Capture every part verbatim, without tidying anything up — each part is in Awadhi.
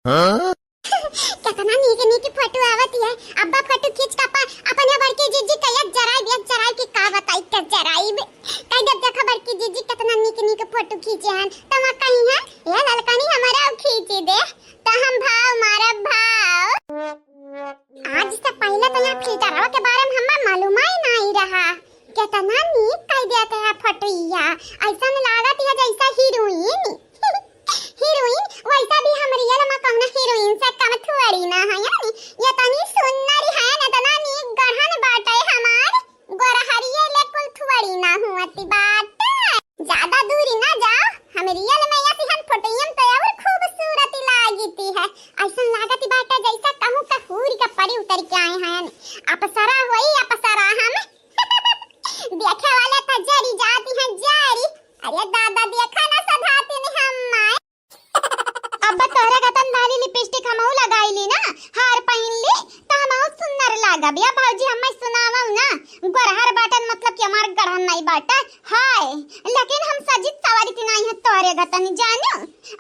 हाँ? केतना नीक नीक फोटो आवत है। अब्बा फोटो खींच के अपन, अपन बड़की जीजी के याद जराइब, याद जराइब कि का बताई, के जराइब। कह देब, "देखा बड़की जीजी केतना नीक नीक फोटो खींचे हन।" त वहाँ कही है, "ए ललकनी, हमरा खींची दे।" त हम भाव मारब भाव। आज से पहले तो यहाँ फिल्टरवा के बारे में हमें मालूम ही नहीं रहा। केतना नीक कह देते हैं फोटोइया, ऐसन लागत है जैसा हीरोइन। हीरोइन, वैसा भी हम रियल में कौनो हीरोइन से कम थोड़ी ना है, यानी ये तनी सुंदर है, इतना नीक गढ़न बाटे हमार, गोरहरिये ले कुल थोड़ी ना हुअती बाटे। ज्यादा दूरी ना जाओ, हम रियल में या सिहन फोटोइयम तो और खूबसूरती लागती है। ऐसन लागती बाटे जैसा कहूँ का हूर का परी उतर के आए हैं, अप्सरा होई अप्सरा हम। देखे वाले तो जरी जाती हैं जरी। अरे दादा, देखा ना सधाती नहीं हम माए। अब तोहरे गतन लाली लिपस्टिक हमहू लगाई ली ना, हार पहिन ली, त हमहू सुंदर लागब। या भौजी, हमें सुनावल ना, गोरहर बाटन मतलब कि हमार गढ़न नहीं बाटे, हाय, लेकिन हम सजित सवारित नहीं है तोहरे गतन, जानू।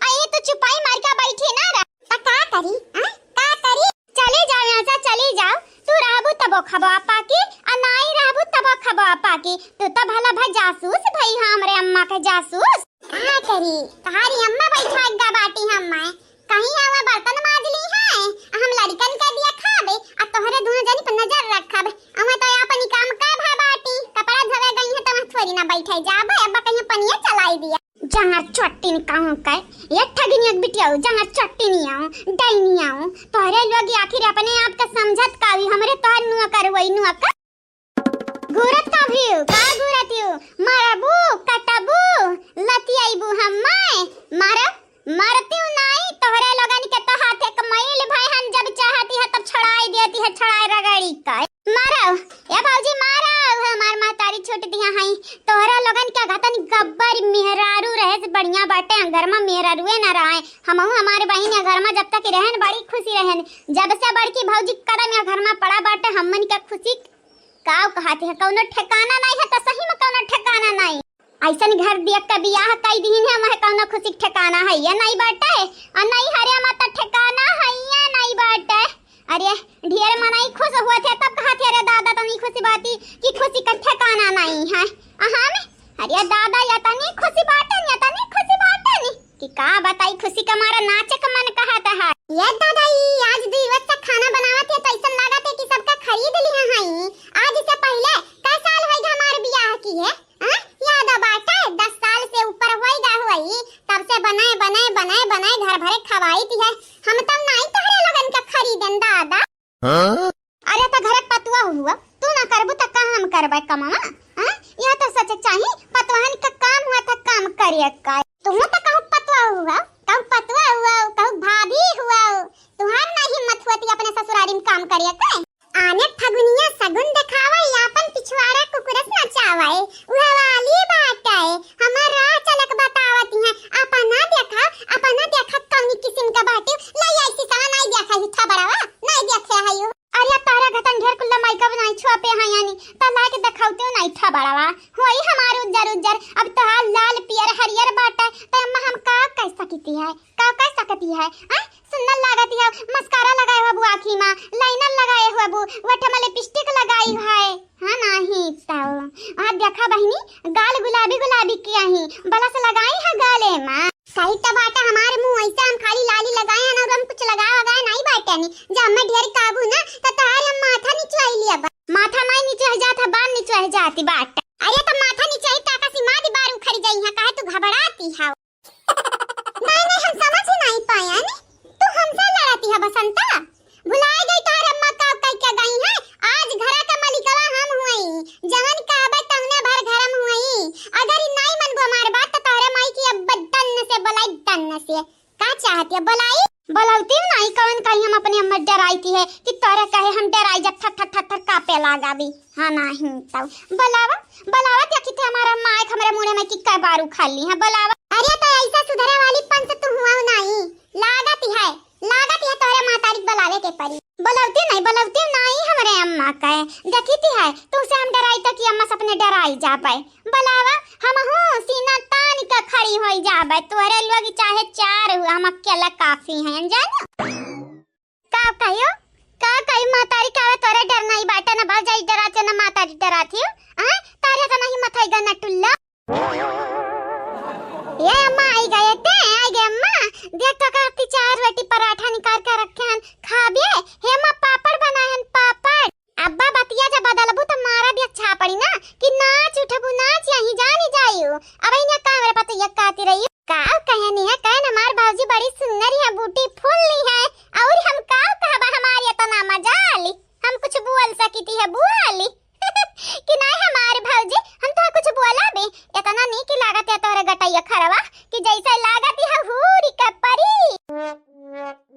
आ ये तो चुपाई मार के बैठी ना रह। त का करी, आ? का करी? चली जाओ यहाँ से, चली जाओ। तू रहबू तबो खबा पाकी, आ नाई रहबू तबो खबा पाकी। तू तो भला भाई जासूस भई, हाँ, हमरे अम्मा के जासूस। का करी, तहारी अम्मा बैठा गा बाटी हम मैं। कहीं आवा बर्तन माज ली है, आ हम लड़कन के दिया खाबे, आ तोहरे दोनों जनी पर नजर रखब। अवा तो अपन काम का भा बाटी, कपड़ा धोवे गई है तो वहाँ थोड़ी ना बैठे जाबे, अब कहीं पनिया चलाई दिया। जहाँ चट्टिन कहूँ के, ये ठगिनिया के बिटिया हो, जहाँ चट्टिनिया हो, डाइनिया हो, तोहरे लोग आखिर अपने आप के समझत का हुई, हमरे तोहर नुआ कर वही नुआ कर। घूरत का भी हो, का घूरत हो? मारबू, कटबू, लतियाइबू हम्मे, मारब, मरती हूँ नाई, तोहरे लोगन के तो हाथे कमैल भाई हम जब चाहती है तब छड़ाई देती है, छड़ाई रगड़ी का। मारो, ए भौजी मारो, हमार महतारी छूट दिया है। तोहरे लोगन के घतन गब्बर मेहरारू रहे से बढ़िया बाटे, घर में मेहरारुए ना रहे। हमहू हमारे बहिन या घर में जब तक रहन बड़ी खुशी रहन, जब से बड़की भौजी कदम या घर में पड़ा बाटे हमन के खुशी का कहत है, कौनो ठिकाना नहीं है, तो सही में कौनो ठिकाना नहीं। ऐसन घर देख के बियाह कई दीन है, वह कौनो खुशी के ठिकाना है ये नहीं बाटे, और नहीं हरे में तो ठिकाना है ये नहीं बाटे। अरे ढेर मनई खुश हुआ थे तब कहत है, अरे दादा तनी खुशी बाती कि खुशी का ठिकाना नहीं है। अहाँ में, अरे दादा या तनी खुशी बाटे न, या तनी खुशी बाटे न। कि का बताई, खुशी का मारा नाचे का मन कहत है। ये दादा, ई आज दुई वक्त से खाना बनावत है तो ऐसन लागत है कि सबका खरीद लिया है। आज से पहले कै साल होई हमार बियाह की है, हाँ? याद बाटे, दस साल से ऊपर होई गा होई, तब से बनाए, बनाए, बनाए, बनाए घर भरे खवाई थी है। हम तो नाई तोहरे लोगन के खरीदन दादा। हाँ? अरे त घरे पतुआ हुआ, तू ना करबू त का हम करबे कमवा? हाँ? यह तो सोचे चाही, पतुआहन का काम हुआ था काम करे का। तू तो कहूँ पतुआ हुआ, कहूँ पतुआ हुआ, कहूँ भाभी हुआ, तुहार ना हिम्मत हुआ थी अपने ससुरारी में काम करे का। आने फगुनिया सगुन देखावे, आपन पिछवाड़ा कुकुरस नचावे, उहे वाली बाटे, हमार राह चलक बतावत हैं, अपना देखा, अपना देखा कौनी किस्म का बाटे, ले ऐसी सवा नहीं देखा ही था बड़वा, नहीं देखे है यू। अरे तोहरा घतन ढेर कुल्ला माइका बनाई छुआ पे है यानी, त लाइके देखावते हो नहीं था बड़वा। होई हमार उज्जर उज्जर, अब तोहार लाल पियर हरियर बाटे, त अम्मा हम का कह सकती है, का कह सकती है? आय, सुंदर लागती है, मस्कारा लगाए हुआ बू आँखी मा, लाइनर लगाए हुआ बू, वठ मा लिपस्टिक लगाई है। हाँ, नाही तो। आ देखा बहिनी, गाल गुलाबी गुलाबी किया ही, बलस लगाई है गाले मा। सही तो बात है, हमार मुँह ऐसा हम खाली लाली लगाए हैं ना, और हम कुछ लगा वगाए नहीं बाटे नी। जब मैं ढेर काबू ना, तो तोहार हम माथा निचवाई लिया बा। माथा नहीं निचवाई जात है, बाल निचवाई जाती बाट। अरे तो माथा निचवाई काका सी माँ दी बार उखड़ जाई है, काहे तू घबराती है? नहीं, नहीं, हम समझ ही नहीं पाए नी। तू हमसे लड़ती है बसंता? भुलाए गई तोहर अम्मा का कह के गई है? आज घर का मलिकवा हम हुई, जवन कहबे तवने भर घर में हुई। अगर ई नहीं मनबो हमार बात तो तोहरे माई की अब दन्न से बोलाई, दन्न से। का चाहती है बोलाई? बोलौती नहीं, कवन कहीं हम अपनी अम्मा डराई थी है कि तोहरे कहे हम डराई जब थर थर थर थर कापे लागा भी। हाँ, नाही तब। बोलावा, बोलावा, देखी थे हमारा माइक हमरे मुड़े में कि कै बार उखाड़ ली है, बोलावा। अरे तो ऐसा सुधरे वाली पंच तू हुआ नहीं, लागत है, लागत है तोहरे महतारी के बोलावे के परी। बोलावा। ते नहीं बोलवते नहीं हमरे अम्मा कहे। देखी ती है, तू से हम डराई तो कि अम्मा से अपने डराई जाबे। बोलावा, हम हूँ सीना तान के खड़ी होई जाबे। तोरे लोग चाहे चार हुआ, हम अकेला काफी हैं, जानो? का कहियो? का कही महतारी, का तोरे डर नहीं बाटे, न भौजाई डराते, न महतारी डराती हो। हाँ? तारे तो नहीं मथाई गना टुल्ला। ये अम्मा आई गए ते, आई गए अम्मा। देख तो काफी चार रोटी पराठा निकाल के रखे हैं, खाबे। हे अम्मा पापड़ बनाए हैं, पापड़। अब्बा बतिया जब बदलबू तो मारा भी अच्छा पड़ी ना कि नाच उठबू, नाच यहीं जानी जायू। अब इन्हें का मेरे पता ये काती रही। का कहनी है, कहन हमार भौजी बड़ी सुंदर है, ब्यूटीफुल है। और हम का कहबा, हमार इतना मजाल, हम कुछ बोल सकी थी है, बोली। कि नहीं हमार भौजी, हम तो कुछ बोला भी, इतना नीक लागत है तोहरे गटैया खरवा, कि जैसे लागत है हूरी के परी।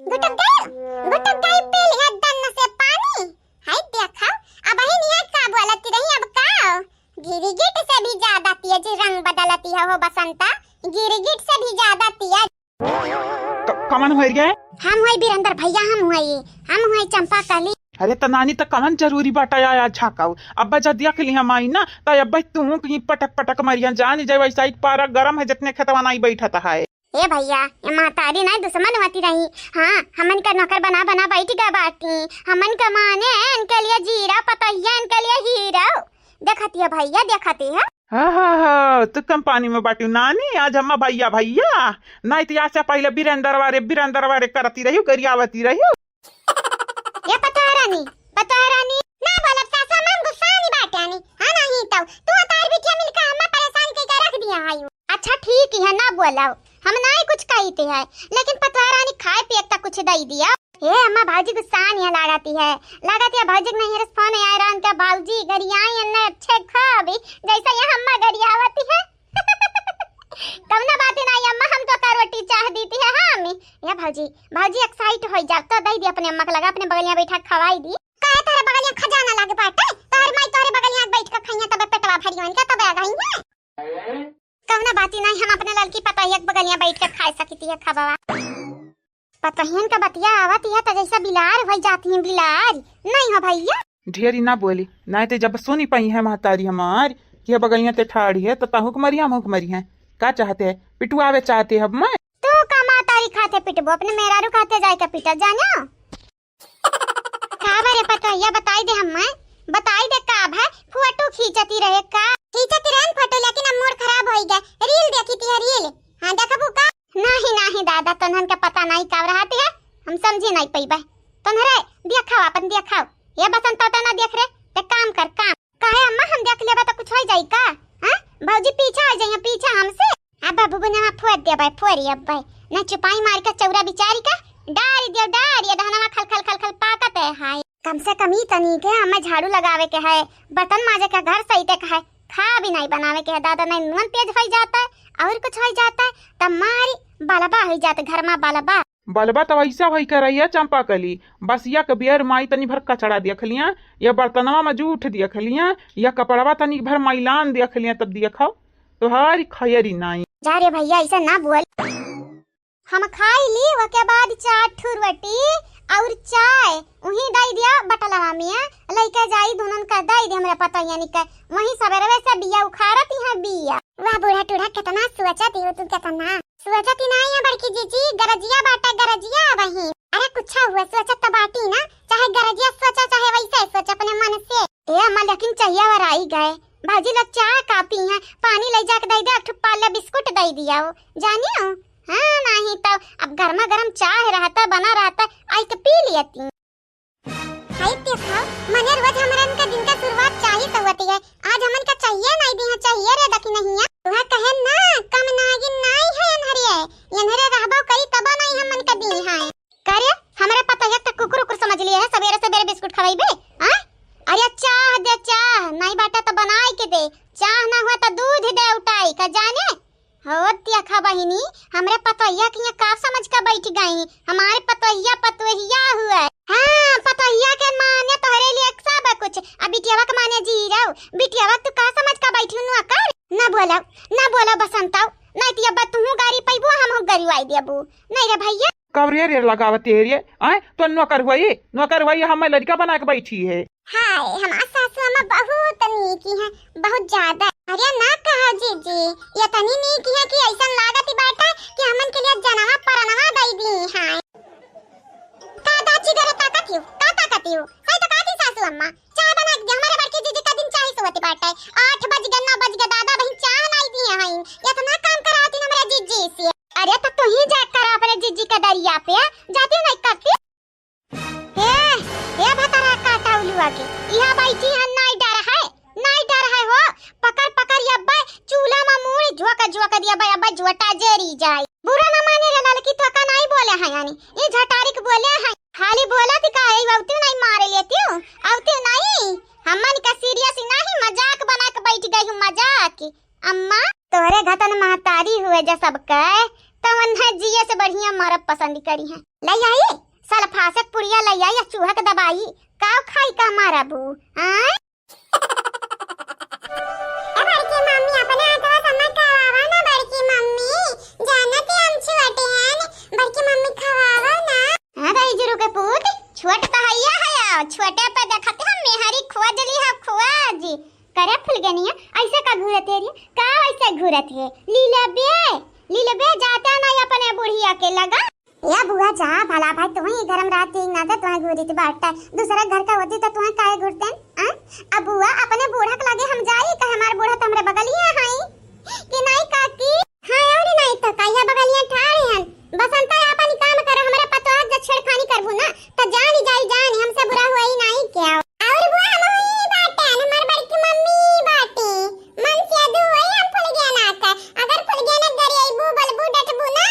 गुटक गई, गुटक गई, पी लिया दन्न से पानी। हाय देखा, अब ही नहीं का बोलती रही, अब का? गिरगिट से भी ज्यादा तेज रंग बदलती है हो बसंता, गिरगिट से भी ज्यादा तेज। क-, कमन होई रे? हम होई बीरेंद्र भैया, हम होई, हम होई चंपा कली। अरे त नानी, त कमन जरूरी बाटा आया झाकाऊ? अब्बा जब देख ली हम आई ना, त अब्बा तू कहीं पटक पटक मरिया, जान जाए वैसा ही पारा गरम है, जितने खेतवा नाई बैठत है। ए भैया, ये महतारी नाई दुश्मन होती रही। हाँ, हमन का नौकर बना बना बैठ गए बाटी। हमन का माने इनके लिए जीरा पतैया, इनके लिए हीरो। देखती है भैया, देखती है। हा, हा, हा, तू कम पानी में बाटी नानी, आज हम्मा भैया, भैया, नहीं तो यहाँ से पहले बीरेंद्र वारे, बीरेंद्र वारे करती रही, गरियावती रही। ये पतोह रानी, पतोह रानी। ना बोलब सासू, हम गुस्सा नहीं बाटे आनी। हाँ, नहीं तो तू तार बिटिया मिलकर हम्मा परेशान के रख दिया है। अच्छा ठीक है, ना बोलाओ, हम ना ही कुछ कहते हैं, लेकिन पतोह रानी खाए पिए तक कुछ दे दिया। हे अम्मा, भौजी गुस्सान यहाँ लागती है, लागती है भौजी के नैहर से फोन आए रहन का, भौजी गरियाई अन्ने अच्छे खाबी, जैसे यहाँ अम्मा गरियावती है। कवना बात ही नहीं अम्मा, हम तो का रोटी चाह दीती है। हाँ अम्मी, या भौजी, भौजी एक्साइट हो जाओ तो दे दी अपने अम्मा के लगा, अपने बगलिया बैठा खवाई दी। काहे तोहरे बगलिया खजाना लागे बाटे? तोहर माई तोहरे बगलिया बैठ के खइया तबे पेटवा भरी होन के तबे आ गई है। कवना बात ही नहीं, हम अपने लड़की पतोहिया के बगलिया बैठ के खाए सकिती है खबवा। पतोहियन का बतिया आवत है त जैसा बिलार हो जाती है, बिलार। नहीं हो भैया। ढेरी ना बोली, नहीं ते जब सुनी पाई है महतारी हमार कि ये बगलिया ते ठाड़ी है, तो तहूक मरी, हमहूक मरी है। का चाहते है? पिटुआवे चाहते है अब मैं? तू का महतारी खाते पिटबो, अपने मेहरारू खाते जाए के पिटा जानो। का बरे पतोहिया, बताई दे हम्मे, बताई दे का भाई, फोटो खींचती रहे का? खींचती रहन फोटो, लेकिन अब मूड खराब होई गए, रील देखी थी, रील। हाँ, देखबू का? नहीं, नहीं दादा, तोन्हन के पता नहीं का रहती है, हम समझी नहीं पइबे। तोन्हरे देखाओ, अपन देखाओ। ये बसंत तो ना देख रे, ते काम कर, काम। काहे अम्मा, हम देख लेबे तो कुछ हो जाई का? हाँ? भौजी पीछे आ जाइए, पीछे हमसे। अब बाबू बने वहाँ फोड़ देबे, फोड़ी अब्बे। न चुपाई मार के चौरा बिचारी का डारी दियो, डारी, ये धनवा खल खल खल खल पाकत है, हाय। कम से कम ई तनी के हमें झाड़ू लगावे के है, बर्तन माजे के, घर सहिते के है, खा भी नहीं बनावे के है दादा, नहीं नून तेज हो जाता है और कुछ हो जाता है, तब मारी बलबा हो जाता घर में बलबा। बलबा तो वैसा होई करैया चंपा कली, बसिया के बियर माई तनी भर कचड़ा देख लिया, या बर्तनवा में जूठ देख लिया, या कपड़वा तनी भर मैलान देख लिया, तब देखो तोहारी खैरी नाई। जा रे भैया, ऐसा ना बोल। हम खाई ली, ओके बाद चार ठो रोटी और चाय उही दई दिया बटलवा में, लइके जाई दुनन का दई दे हमरे पतोहिया निके, वही सबेरवे से बिया उखाड़त ही है बिया। वाह बूढ़ा टूढ़ा, कितना सोचत ही हो तू, कितना सोचत ही ना है बड़की जीजी, गरजिया बाटा गरजिया वही। अरे कुछ हुआ, सोचत तो बाटी ना, चाहे गरजिया सोचा चाहे वैसे सोच अपने मन से। ए अम्मा, लेकिन चाहिए वर आई गए, भौजी लोग चाय का पी हैं, पानी ले जाके दे दे, एक ठो पार्ले बिस्कुट दे दिया हो, जानियो। हाँ, नहीं तो अब गर्मा गर्म चाय रहता, बना रहता, आई के पी लेती। हाय देखो, मने रोज हमरन का दिन का शुरुआत चाही से होती है, आज हमन का चाहिए नहीं दी है, चाहिए रे दखिनहिया। वह कहे ना, कम नागिन नाई है एनहरे, एनहरे रहबो करी तबो नहीं हमन का दी है। का रे, हमरे पतोहिया के कुकुर उकुर समझ लिए है, सबेरे सबेरे बिस्कुट खवाइबे? हाँ? अरे चाह दे चाह, नहीं बाटा तो बनाई के दे, चाह ना हुआ तो दूध दे उठाई का जाने। हो देखा बहिनी, हमरे पतोहिया के यहाँ का समझ का बैठ गई, हमारे पतोहिया पतोहिया हुआ। हाँ, पतोहिया के माने तोहरे लिए एक सब कुछ, अब बिटियावा के माने जीरो, बिटियावा तू का समझ का बैठी हुआ कर? ना बोला, ना बोला बसंताऊ, नहीं तो अब तू गारी पैबू, हम गारी आई देबू। नहीं रे भैया, कब रे रे लगावत है रे? आय, तो नौकर हुई, नौकर हुई, हमें लड़का बना के बैठी है। हाय, हमार सासू अम्मा बहुत नीकी हैं, बहुत ज्यादा। अरे ना कहा जीजी, ये तनी नीकी है कि ऐसन लागत ही बाटे कि हमन के लिए जनवा परनवा दई दी हैं। का दाची घरे ताकत हियो, का ताकत हियो? सही तो कहती सासू अम्मा, चाय बना के दे, हमारे बड़की जीजी का दिन चाय सोती बाटे। आठ बज गए, नौ बज गए, दादा बहिन चाय नहीं दिए हैं। इतना काम करावती ना हमारे जीजी से। अरे तो तू ही जा कर अपने जीजी का दरिया पे, जाती नहीं करती। हे, हे भतरा काटा उलुआ के, यहाँ बैठी है, नाई डर है, नाई डर है हो। पकड़, पकड़ ये अब्बा, चूल्हा में मूड़ी झोंक, झोंक दिया बा, अब्बा झोटा जेरी जाए। बुरा ना माने रे ललकी, तो का नाई बोले है यानी, ये झटारी के बोले है। खाली बोला थी का, ये अवती नहीं मारे लेती हूँ, अवती नहीं। हमन का सीरियस नहीं, मजाक बना के बैठ गई हूँ, मजाक। अम्मा, तोहरे घतन महतारी हुए जा सबके, तवन है जिए से बढ़िया मरब पसंद करी है। ले आई, सल्फासक पुड़िया ले आई, चूहा के दवाई, काव खाई का मारा बू, आय? ए बड़की मम्मी, अपने हाथवा से मत खवावा ना बड़की मम्मी, जानत ही हम छोटे हैं, बड़की मम्मी खवावा ना। हाँ, गई जुरू के पूत, छोट तो हैया है, छोटे पे देखत हम मेहरी खोज ली है, खोज। करे फुलगनिया, ऐसे का घूरत है रे? का ऐसे घूरत है? लीलबे, लीलबे जाता नहीं अपने बुढ़िया के लगा। या बुआ जा, भला भाई तुहें ही गरम रात ठीक ना थे, तुहें घूरित बाटे। दूसरा घर का होती तो तुहें काहे घूरते? आ? अब बुआ अपने बूढ़ा के लगे हम जाई, कहे हमार बूढ़ा तो हमरे बगलिया है। कि नहीं काकी? हाँ, और नहीं तो का, या बगलिया ठाड़े हन। बसंता, अपन काम करो, हमरे पतोह जे छेड़खानी करबू ना, तो जानी जाई जानी, हमसे बुरा हुआ ही नहीं क्या। और बुआ हम ही बाटन, हमार बड़की मम्मी बाटी। मन से अदू होई हम फुलगेना के। अगर फुलगेना गरियाईबू, बलबू, डटबू ना,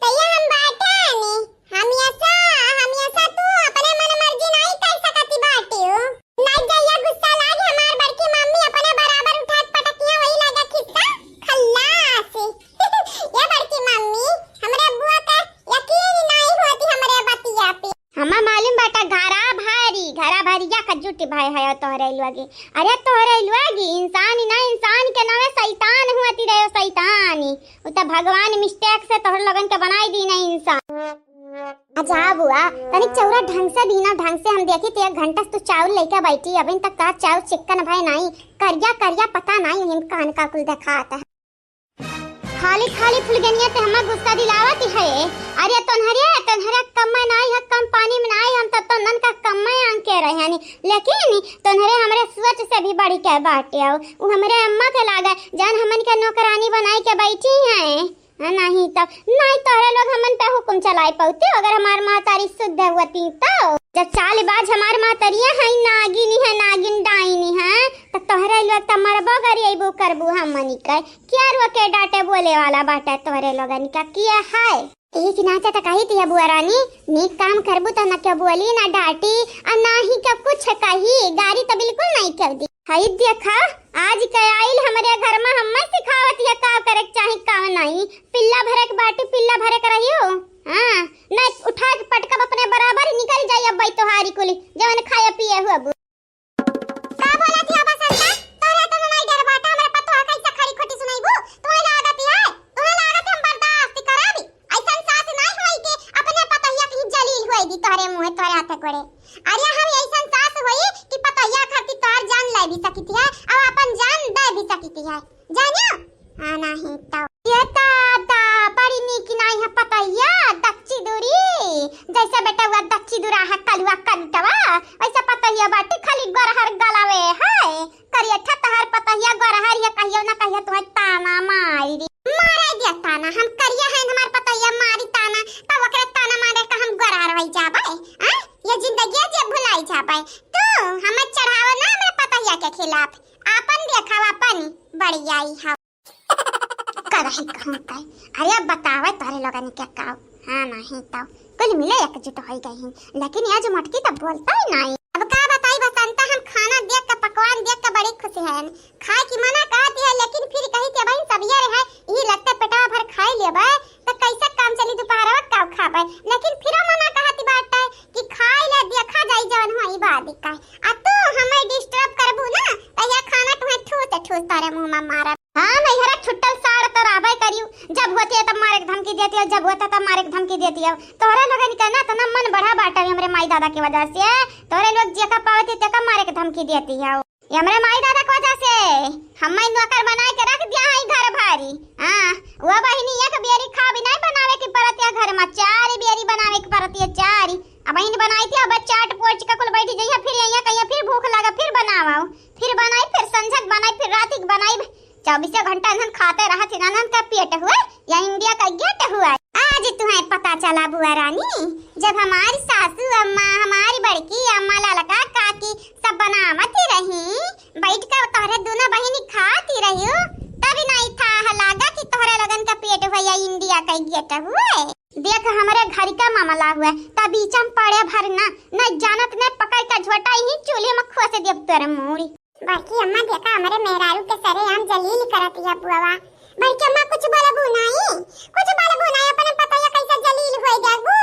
तो ये हम बाटन। हमेशा, हमेशा तू अपने मन मर्जी नहीं कर सकती बाटियो। ना जइया गुस्सा लागे हमार बड़की मम्मी अपने बराबर उठा के पटकिया वही लागे खिस्सा खल्लास। ये बड़की मम्मी, हमरे बुआ के यकीन नहीं होती हमरे बतिया पे। हमा मालूम बाटा घरा भारी, घरा भारी या कजुट भाई है तोहरे लोगी। अरे तोहरे लोगी इंसान ही ना, इंसान के नामे शैतान हुआ ती रहे शैतानी। उ त भगवान मिस्टेक से तोहरे लोगन के बनाई दी ना इंसान। अच्छा बुआ, तनिक चौरा ढंग से बीना, ढंग से हम देखी त एक घंटा से तू चाउर लेके बैठी, अभी तक का चाउर चिक्कन भय नाई, करिया करिया पता नाई, हम कान का कुल देखात है। खाली खाली फुलगनिया ते हमें गुस्सा दिलावत है। अरे तोन्हरे, तोन्हरे कम में नाई है, कम पानी में नाई, हम तो तोनन का कम में आन के रहे हनी, लेकिन तोन्हरे हमरे सोच से भी बढ़ के बाटे हो। उ हमरे अम्मा के लागे, जौन हमन के नौकरानी बनाई के बैठी हैं। हाँ, नहीं तो, नहीं तोहरे लोग हमन पे हुकुम चलाए पौते, अगर हमार महतारी शुद्ध हुअती तो। जब चालबाज हमार महतरिया है, नागिनी है, नागिन डाइनी है, तो तोहरे लोग तो मरबो गरियाईबो करबू हमनी के। क्या रोके डांटे बोले वाला बाटे तोहरे लोगन का, किया है? ठीक ना तो कही थी बुआ रानी, नीक काम करबू तो न क्यों बोली, ना डांटी, और ना ही क्यों कुछ कही, गारी तो बिल्कुल नहीं क्यों दी। हई देखा, आज के आइल हमरे घर में हम्मे सिखावत है का करे के चाही, का नहीं। पिल्ला भरे के बाटी, पिल्ला भरे के रहियो। हाँ, न उठा के पटकब अपने बराबर, निकल जाई अब तोहारी कुली, जवन खाए पिए हुआ बु। का बोलत है बसंता? तोरे तो नहीं डर बाटा, हमरे पतोह कैसे खड़ी खोटी सुनाईबू? तुम्हें लागत है, तुम्हें लागत है हम बर्दाश्त करब? ऐसन सास नहीं होई के अपने पतोहिया के जलील होई दी तोहरे मुँहे, तोहरे हाथे कोड़े। अरे हम ऐसन सास होई कि पतोहिया खातिर तोहर जान ले भी सकित है और अपन जान दे भी सकित है, जानियो? हाँ, नहीं तो। ये दादा, बड़ी नीक नाई है पतोहिया, दच्ची दूरी। जैसे बेटा हुआ दच्ची दूरा है, कलुआ कंटवा, वैसे पतोहिया बाटी खाली गोरहर गलावे है। करियठा तोहर पतोहिया गोरहर है, कहियो ना कहियो तुम्हें ताना मारी। मारे दिया ताना, हम करिया हैं, हमार पतोहिया मारी ताना, तब ओकरे ताना मारे का हम गोरहर होई जाबे? हाँ? ये जिंदगी जे भुलाई जाबे। तू हमें चढ़ावा ना हमरे पतोहिया के खिलाफ, आपन देखावा अपन बड़ियाई है। करही कहूँ तय। अरे अब बतावे तोरे लोगन के काव। हाँ नहीं तो कुल मिले एकजुट होई गई हैं, लेकिन ये जो मोटकी तो बोलता ही नहीं। अब का बताई बसंता, हम खाना देख के, पकवान देख के बड़ी खुश हैं। खाए की मना कहती है, लेकिन फिर कही के भाई सब ये रहे, यही लगते पेटवा भर खाई लेबे, तो कैसे काम चली, दोपहरवा का खाबे? लेकिन फिर मना कहती बाटे कि खाई ले, देखा जाई जवन होई बाद का। आ तू हमें डिस्टर्ब करबू ना, तो ये खाना तुम्हें ठूस ठूस तारे मुंह में मारब। हाँ, नैहरा छुट्टल साड़ तो रहबे करियो, जब होती है तब मारे के धमकी देती हो, जब होता तब मारे के धमकी देती हो। तोहरे लोगन के ना इतना मन बढ़ा बाटे हमरे माई दादा के वजह से। तोहरे लोग जेका पावत है तेका मारे के धमकी देती है। ये हमरे माई दादा के वजह से हम्मे नौकर बनाए के रख दिया है घर भारी। हाँ, वो बहिनी एक बेरी खा भी नहीं बनावे के परत है घर में, चार बेरी बनावे के परत है, चार। अब बहिन बनाई थी, अब चाट पोच के कुल बैठी जइया, फिर यहाँ कहिया फिर भूख लगा, फिर बनावा, फिर बनाई, फिर संझक बनाई, फिर रात के बनाई। चौबीसों घंटा इन्हन खाते रहत, इन्हन का पेट हुआ या इंडिया का गेट हुआ। आज तुम्हें पता चला बुआ रानी, जब हमारी सासू अम्मा, हमारी बड़की अम्मा, ललका काकी सब बनावत ही रही, बैठ कर तोहरे दोनों बहिनी खाती रही, तब ही नहीं था लागा कि तोहरे लोगन का पेट हुआ या इंडिया का गेट हुआ। देख हमरे घर का मामला हुआ, तब बीच में पड़े भर ना, नहीं जानत नहीं पकड़ के झोटा ही चूल्हे में खोस देब तोरे मूड़ी। बड़की अम्मा देखा हमरे मेहरारू के सरेआम जलील करत या बुआवा। बड़की अम्मा कुछ बोलबू नाई, कुछ बोलबू नाई, अपने पतोहिया कैसे जलील होई जाबू।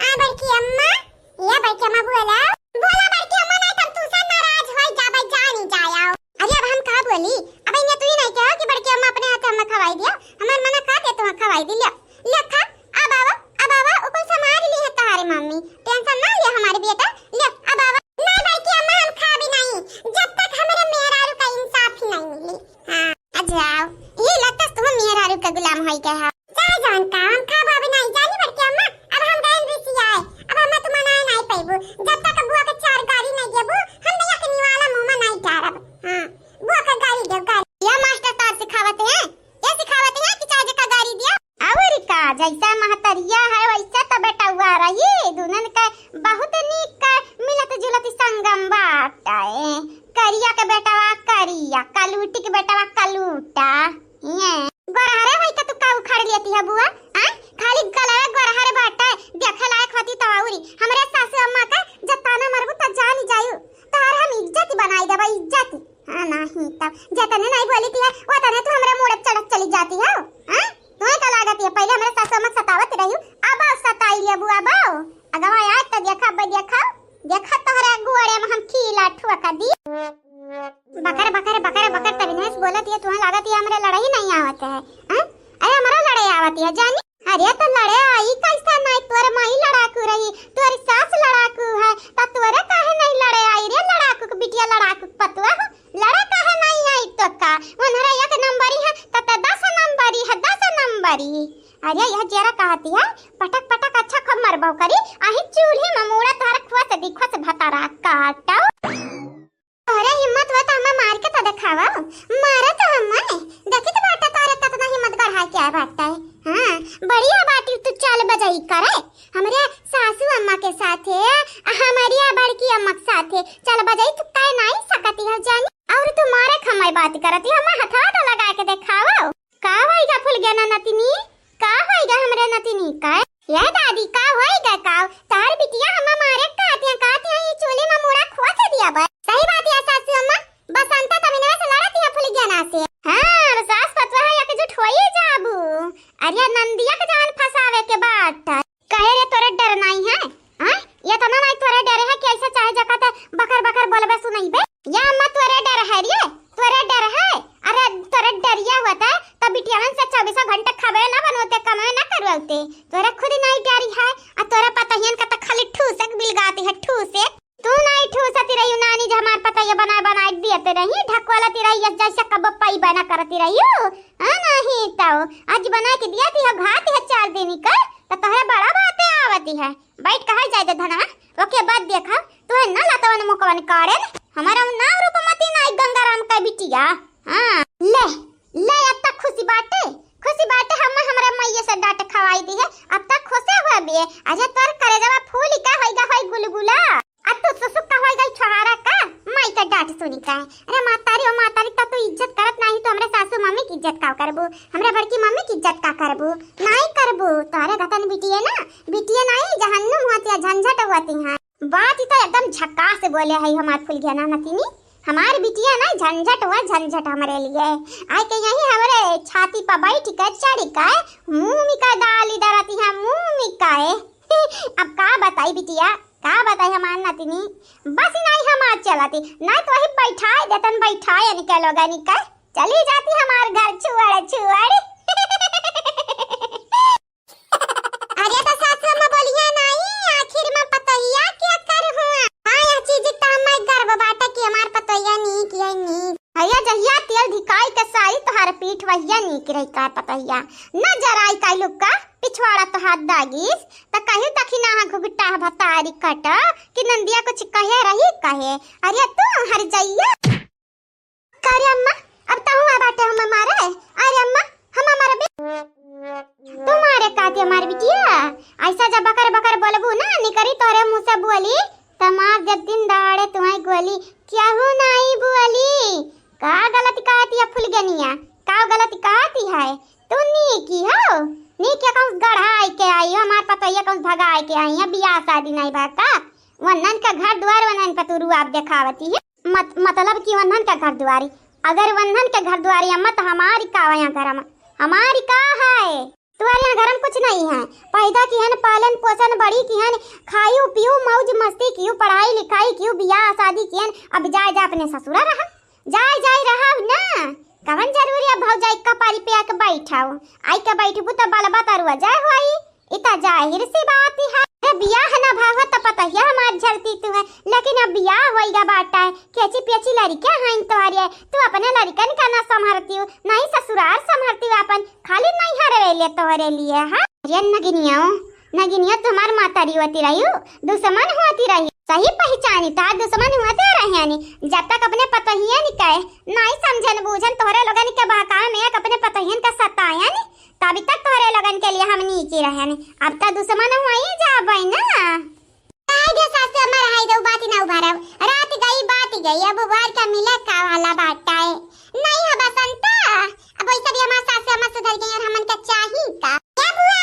आ बड़की अम्मा, या बड़की अम्मा बोला, बोला बड़की अम्मा, नाई तब तू से नाराज होई जाबे, जानी जाया। अरे अब हम का बोली, अब इन्हें तू ही नहीं कहो कि बड़की अम्मा अपने हाथ हमें खवाई दिया, हमार मना का के तुम्हें खवाई दी, लिया, लिया खा, अब आवा, अब आवा, उ कुल संभाल ली है तहारे मम्मी, टेंशन ना लिया हमारे बेटा, लिया, अब आवा। ना बड़की अम्मा, हम खाबी नहीं, जब तक हमरे मेहरारू का इंसाफ ही नहीं मिली। हाँ, आ जाओ, ये लगता तुम मेहरारू का गुलाम होई गए हो। चाहे जौन का, हम खाबो अभी नहीं, जानी बड़की अम्मा, अब हम गए रिसियाए, अब हमें तुम मनाए नहीं पैबू, जब तक बुआ के चार गारी नहीं देबू, हम भैया के निवाला मुंह में नहीं डारब। हाँ, बुआ के गारी देब, गारी। या मास्टर तार सिखावत हैं, ये सिखावत हैं कि चाहे जेका गारी दिया। और का, जैसा महतरिया है वैसा तो बेटौआ रही। दुनन के बहुत नीक के मिलत जुलत संगम बाटे। करिया के बेटवा करिया, कलूटी के बेटवा कलूटा। ये गोरहरे होई का तू का उखाड़ लेती है बुआ? आय, खाली गलवे गोरहरे बाटे, देखे लायक होती तो औरी। हमरे सासू अम्मा का जब ताना मरबू त जानी जायू, तोहर हम इज्जत बनाई देबा, इज्जत। हाँ, नाही तब जेतने नाही बोली थी, वो तने तू हमरे मूड़े चढ़त चली जाती हो। हाँ, तुम्हें का लागत है, पहले हमरे सासू अम्मा सतावत रही, अब आओ सताई लिया बुआ बाओ। अगवा आज तो देखा, अब देखा, देखा तोहरे गुआड़े में हम खीला ठुआ कर दी। बकर, बकर, बकर, बकर, तब इन्हें से बोलत है, तुम्हें लागत है हमरे लड़ाई नहीं आवत है। हाँ? अरे हमरा लड़ाई आवत है, जानी? अरे तो लड़े आई कैसा नहीं, तोर माई लड़ाकू रही, तोर सास लड़ाकू है, तो तोरे काहे नहीं लड़े आई रे लड़ाकू के बिटिया, लड़ाकू के पतुआ हो, लड़े काहे नहीं आई तो का? उन्हरे एक नंबरी है, तो ते दस नंबरी है, दस नंबरी। अरे यह जरा कहती है, पटक पटक अच्छा खूब मरबो करी, आही चूल्ही में मूड़ा तोहर खुआ से दिखवा से भतारा काटो। तोहरे हिम्मत हुआ तो हमें मार के तो दिखावा। मारा तो हमें। देखी तो बाटा तोहरे कितना हिम्मत गढ़ा के आए बाटा है। हाँ, बढ़िया बाटी तू चाल बजाई करे। हमरे सासू अम्मा के साथे, हमारी बड़की अम्मा के साथे चाल बजाई तू काहे नहीं सकती हो जानी? और तू मारे खमाई बात करती हो, हमें हथवा तो लगा के दिखावा। का होइगा फुलगेना नतिनी? का होइगा हमरे नतिनी का? ये दादी, का होइगा का? तार बिटिया हमें मारे कहती है, कहती है, ये चूल्हे में मूड़ा खुआ से दिया बा। सही बात है सासू अम्मा, बसंता तमिनवा से लड़ती है फुलगेना से। हाँ, अब सास पतवा है एकजुट होई जाबू। अरे नंदिया के जान फंसावे के बात। कहे रे तोरे डर नहीं है? हाँ? ये तो ना नहीं तोरे डर है कि ऐसे चाहे जका ते बकर बकर बोलबे सुनइबे। या अम्मा तोरे डर है रे, तोरे डर है। अरे तोरे डरिया होता है तो बिटियावन से चौबीसों घंटे खबे ना बनोते, कमे ना करवाते। तोरे खुद नहीं डरी है, आ तोरे पतहियन का तो खाली ठूसक बिलगाती है, ठूसक। तू नहीं ठूसती रही नानी, जे हमार पतैया बनाए बनाए दियत रही, ढकवलती रही, जैसे कबो पई बना करती रही हो। हाँ, नहीं तो आज बना के दिया थी, घात है चार दिन का, तो तोहरे बड़ा बातें आवती है। बैठ कहा जाए दे धनवा, ओके बाद देखा, तू है ना लतवन मुकवन काड़े न, हमारा नाम रूपमती नाई गंगाराम का बिटिया। हाँ, ले, ले, अब तक खुशी बाटे, खुशी बाटे, हम हमरे मैया से डांट खवाई दी है, अब तक खुशे हुआ भी है। अरे तोर करेजवा फूल का होइगा, होई गुलगुला। आ तू सुसुक का होई गई छोहारा का? माई का डांट सुनी का? अरे मातारी, ओ मातारी, त तू इज्जत करत नाही तो हमरे सासू मम्मी की इज्जत का करबू? हमरे बड़की मम्मी की इज्जत का करबू? नाही करबू। तोहरे गतन बिटिये ना, बिटिये नाही, जहन्नुम होती है, झंझट होती है। बात ही तो एकदम झक्कास बोले है हमार फुलगेना नतिनी। हमार बिटिया ना झंझट हुआ, झंझट हमरे लिए। आय के यही हमरे छाती पर बैठ के चढ़ के मुंह में का डाली डरती है, मुंह में का है। अब का बताई बिटिया, का बताई हमार नतिनी, बस नहीं हमार चलती, नहीं तो वही बैठाए देतन, बैठाए इनके लोगन के चली जाती हमार घर छुअड़ छुअड़। अरे तो सासू अम्मा बोली, या नीक रही का पतहिया, न जराई का लुक्का, पिछवाड़ा तो हाथ दागिस, त कही दखिना घुघटा भतारी कट, कि नंदिया कुछ कहे रही कहे। अरे तू हर जइया। का रे अम्मा, अब तहु आ बाटे हम मारे? अरे अम्मा, हम मारे बे-, तुम्हारे काती हमार बिटिया, ऐसा जब बकर बकर बोलबू ना, निकरी तोरे मुँह से बोली, त मार जब दिन दहाड़े तुम्हारी गोली, केहू नाई बोली। का गलत कहती है फुलगनिया, का गलत कहती है? तू नीकी हो, नीकी कहूँ गढ़ाई के आई हो, हमार पतोहिया कहूँ भगाई के आई है, बियाह शादी नाई बा का? वन्नन के घर दुआर, वन्नन पे तू रुआब देखावती है। मत-, मतलब कि वन्हन के घर दुआरी। अगर वन्हन के घर दुआरी अम्मा, त हमारी का है यहाँ घर में? हमारी का है? तुम्हारे यहाँ घर में कुछ नहीं है। पैदा किहन, पालन पोषण बड़ी किहन, खायू पीयू, मौज मस्ती कियू, पढ़ाई लिखाई कियू, बियाह शादी किहन, अब जाए जा अपने ससुरा रहा। जाए जाए रहा ना। कवन जरूरी है भौजाई कपारी पे आके बैठाओ? आई के बैठबू त बलबा तरुआ जाए होई। इ त जाहिर सी बात है। अरे बियाह ना भाव त पतहिया हमार झरती तू है, लेकिन अब बियाह होइगा बाटा है, केची पेची लड़के हैं तोहरे, तू अपने लड़कन का ना संभरती हो, नहीं ससुराल संभरती हो अपन, खाली नैहर वेले तोहरे लिए है। अरे नगिनिया, नगिनिया तुम्हार मातारी होती रही हो, दुश्मन होती रही, सही पहचानी ता दुश्मन होते रहे यानी, जब तक अपने पतहिया नहीं कहे, नहीं समझन बूझन तोहरे लोगन के बहकावे में एक अपने पतहियन का सताया नहीं, तभी तक तोहरे लोगन के लिए हम नीचे रहन, अब त दुश्मन हुआ ही जाबै ना। रहे दे सासु अम्मा, रहे दे, बात ना उभारब, रात गई बात गई, अब उभार के मिले का वाला बाटा है। नहीं हो बसंता, अब वैसे भी हमार सासु अम्मा सुधर गई और हमन का चाही का? ए बुआ,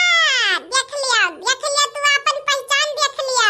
देख लिया, देख लिया, तू अपन पहचान देख लिया।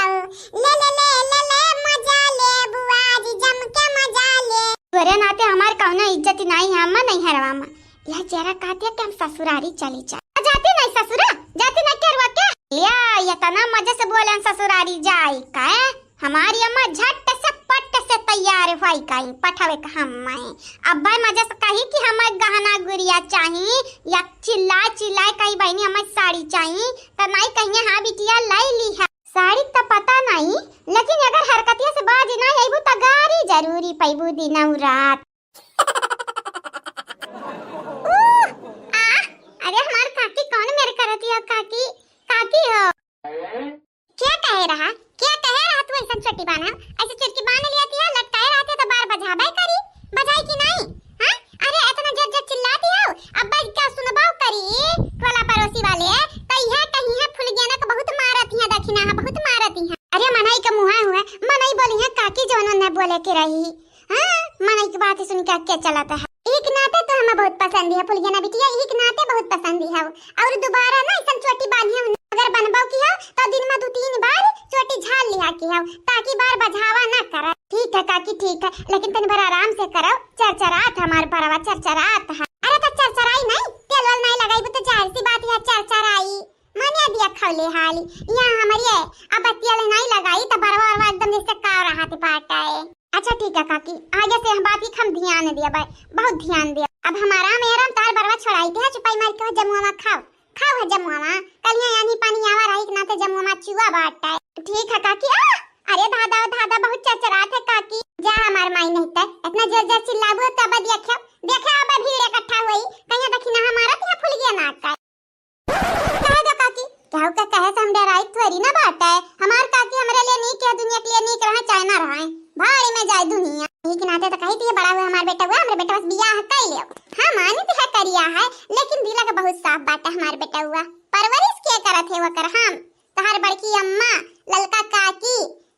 ले, ले, ले, ले, ले, मजा ले बुआ, आज जम के मजा ले। तोरे नाते हमार कौनो इज्जत नहीं है अम्मा, नहीं हरवा में। यह जरा कहती है कि हम ससुरारी चली जाए। जाती नहीं ससुरा, जाती नहीं केरवा के। या, ये तना मजे से बोले हम ससुरारी जाई। काहे? हमारी अम्मा झट से पट से तैयार हुई गई पठावे का हम मैं। अब भाई मजे से कही कि हमें गहना गुरिया चाही, या चिल्लाए चिल्लाए कही बहनी हमें साड़ी चाही, त नहीं कहिए हाँ बिटिया लाई ली है। साड़ी त पता नहीं, लेकिन अगर हरकतिया से बाज ना अइबू त गारी जरूरी पैबू दिनौ रात। उह, आह, अरे हमार काकी कौन मेर करती हो काकी? काकी हो? क्या कहे रहा? क्या कहे रहा तू ऐसा चोटी बांधा? ऐसे चुटकी बांध लिया थी, लटकाए रहते तो बार बजाबे करी, बजाई कि नहीं? हाँ? अरे इतना जोर जोर चिल्लाती हो, अब बज क्या सुनबाओ करी, टोला पड़ोसी वाले, तो यह कहीं है फुलगेना को बहुत मारती है, दखिना है, बहुत मारती है। अरे मनई के मुँह हुए, मनई बोली है काकी जो उन्होंने बोले के रही। हाँ, मनई की बात सुन के अक्के चलत है। एक नाते तो हमें बहुत पसंद है फुलगेना बिटिया, एक नाते बहुत पसंद है। और दोबारा ना ऐसन चोटी बांधी है, अगर बनबो की हो तो दिन में दो तीन बार चोटी झाड़ लिया की हो, ताकि बार बजावा ना करे। ठीक है काकी, ठीक है, लेकिन तनी बार आराम से करो, चरचरात हमार बरवा चरचरात है। अरे तो चरचराई नहीं, तेल वेल नहीं लगाई तो जाहिर सी बात है चरचराई। मने दिया खौले हाली, यहाँ हमारी है, अब बत्तिया ले नहीं लगाई तो बरवा वरवा एकदम जैसे काव रहा थी पाटा है। अच्छा ठीक है काकी, आगे से हम बात की हम ध्यान दिया भाई, बहुत ध्यान दिया। अब हमारा मेरा तार बरवा छोड़ाई थे, चुपाई मार के जमुआ में खाओ, खाओ है जमुआ में। कल यहाँ यानी पानी आवा रही ना तो जमुआ में चुआ बाटा है। ठीक है काकी। आ, अरे दादा, दादा बहुत चरचरात है काकी। जा हमार माई नहीं तो इतना जोर जोर चिल्लाबू तब देखो, देखो अब भीड़ इकट्ठा हुई, कहीं दखिना हमारा तो फुलगेना का। कहे दो काकी, केहू के कहे से हम डेराई थोड़ी ना बाटे। हमार काकी हमरे लिए नीक है, दुनिया के लिए नीक रहे चाहे ना रहे, भाड़ी में जाए दुनिया। यही के नाते तो कही थी बड़ा हुआ हमार बेटा हुआ, हमरे बेटा बस बियाह कर लियो। हाँ मानी तो है करिया है, लेकिन दिला का बहुत साफ बाटे हमार बेटा हुआ। परवरिश के करत है वकर हम, तहार बड़की अम्मा, ललका काकी,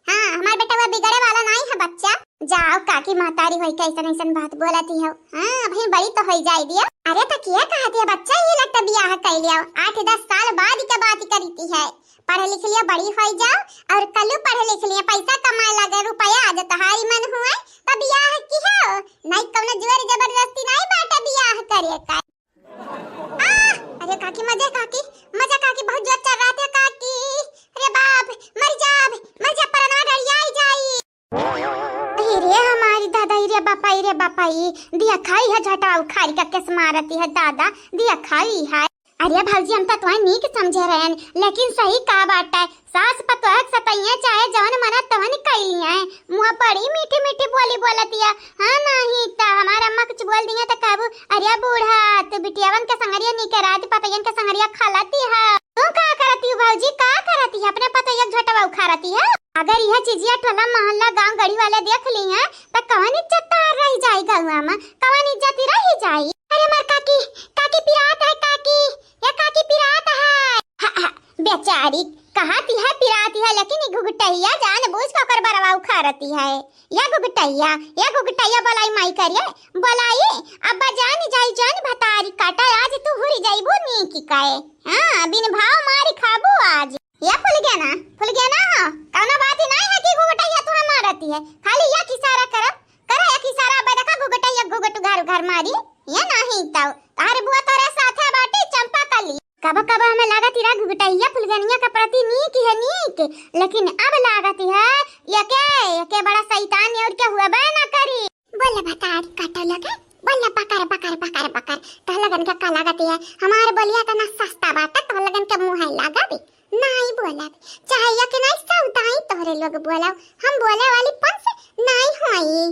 हाँ, हमार बेटा हुआ बिगड़े वाला नहीं है बच्चा। जाओ काकी महतारी होई के ऐसन ऐसन बात बोलती हो। हाँ, अभी बड़ी तो होई जाए दिया। अरे तो किया कहती है बच्चा, ये लगता बियाह कर लिया, आठ दस साल बाद के बात करीती है। पढ़ लिख लिया, बड़ी होई जाओ और कलू पढ़ लिख लिया, पैसा कमाए लगे, रुपया आज तहारी मन हुए तो बियाह की हो, नहीं कौनो जोर जबरदस्ती नहीं बाटे बियाह करे का। आह! अरे काकी, मजे काकी, मजे काकी, बहुत जोर चल रहा था काकी। अरे बाप, मर जाब, मर जा, परनवा डरियाई जाई। अरे रे हमारी दादा, अरे बापा, अरे बापा, ई दिया खाई है, झटा उखाड़ी का केस मारती है दादा, दिया खाई है। अरे भौजी, हम तो तुम्हें नीक समझे रहन, लेकिन सही का बात है, सास पतोह के सतैया चाहे जवन मना तवन कैलिए, मुँह बड़ी मीठी मीठी बोली बोलतिया। हाँ, नहीं त हमार अम्मा कुछ बोल दिया त कहबू, "अरे बूढ़ा, तू बिटियावन के संगरिया नीके रात पतयन के संगरिया खलतिहा।" तू का करतिहू भौजी, का करतिहा? अपने पतोहिया के झोटवा उखारतिहा। अगर यह चीजिया टोला मोहल्ला गांव गढ़ी वाले देख ली हैं, त कवन इज्जत तार रह जाई गौवा में, कवन इज्जत ही रह जाई। अरे हमार काकी, काकी पिरात है काकी, ये काकी पिरात है। हा, हा, बेचारी, कहतिहा पिरात है, लेकिन ई घुघुटहिया जान बूझ के ओकर बरवा उखारतिहा। या घुघुटहिया, या घुघुटहिया बोलाई माई करिए, बोलाई, अब्बा जान जाई जान भतारी काटा, आज तू हुरी जाइबू नीक कहे। हाँ, बिन भाव मारी खाबू आज। या फुलगेना, फुलगेना हो, कौनो बात ही नहीं है कि घुघुटहिया तुहे मारतिहा, खाली या किसारा करा, करा या किसारा, अब्बा देखा घुघुटहिया घुघुट उघार उघार मारी, ये नहीं तो, तोहरे बुआ तोरे साथे बाटी चंपा कली। कबो कबो हमें लागत ही रहा घुघुटहिया फुलगेनिया के प्रति नीक है नीक, लेकिन अब लागत है यके, यके बड़ा शैतान और के हुआ बे ना करी। बोले भतारी काटो लगे, बोले बकर, बकर, बकर, बकर। तोह लगन के का लागत है? हमार बोलिया तो ना सस्ता बाटे, तोह लगन के मुँह है लागत। नहीं बोलब, चाहे यके नहीं सौदाई तोहरे लोग बोलाओ, हम बोले वाली पन से नहीं होई।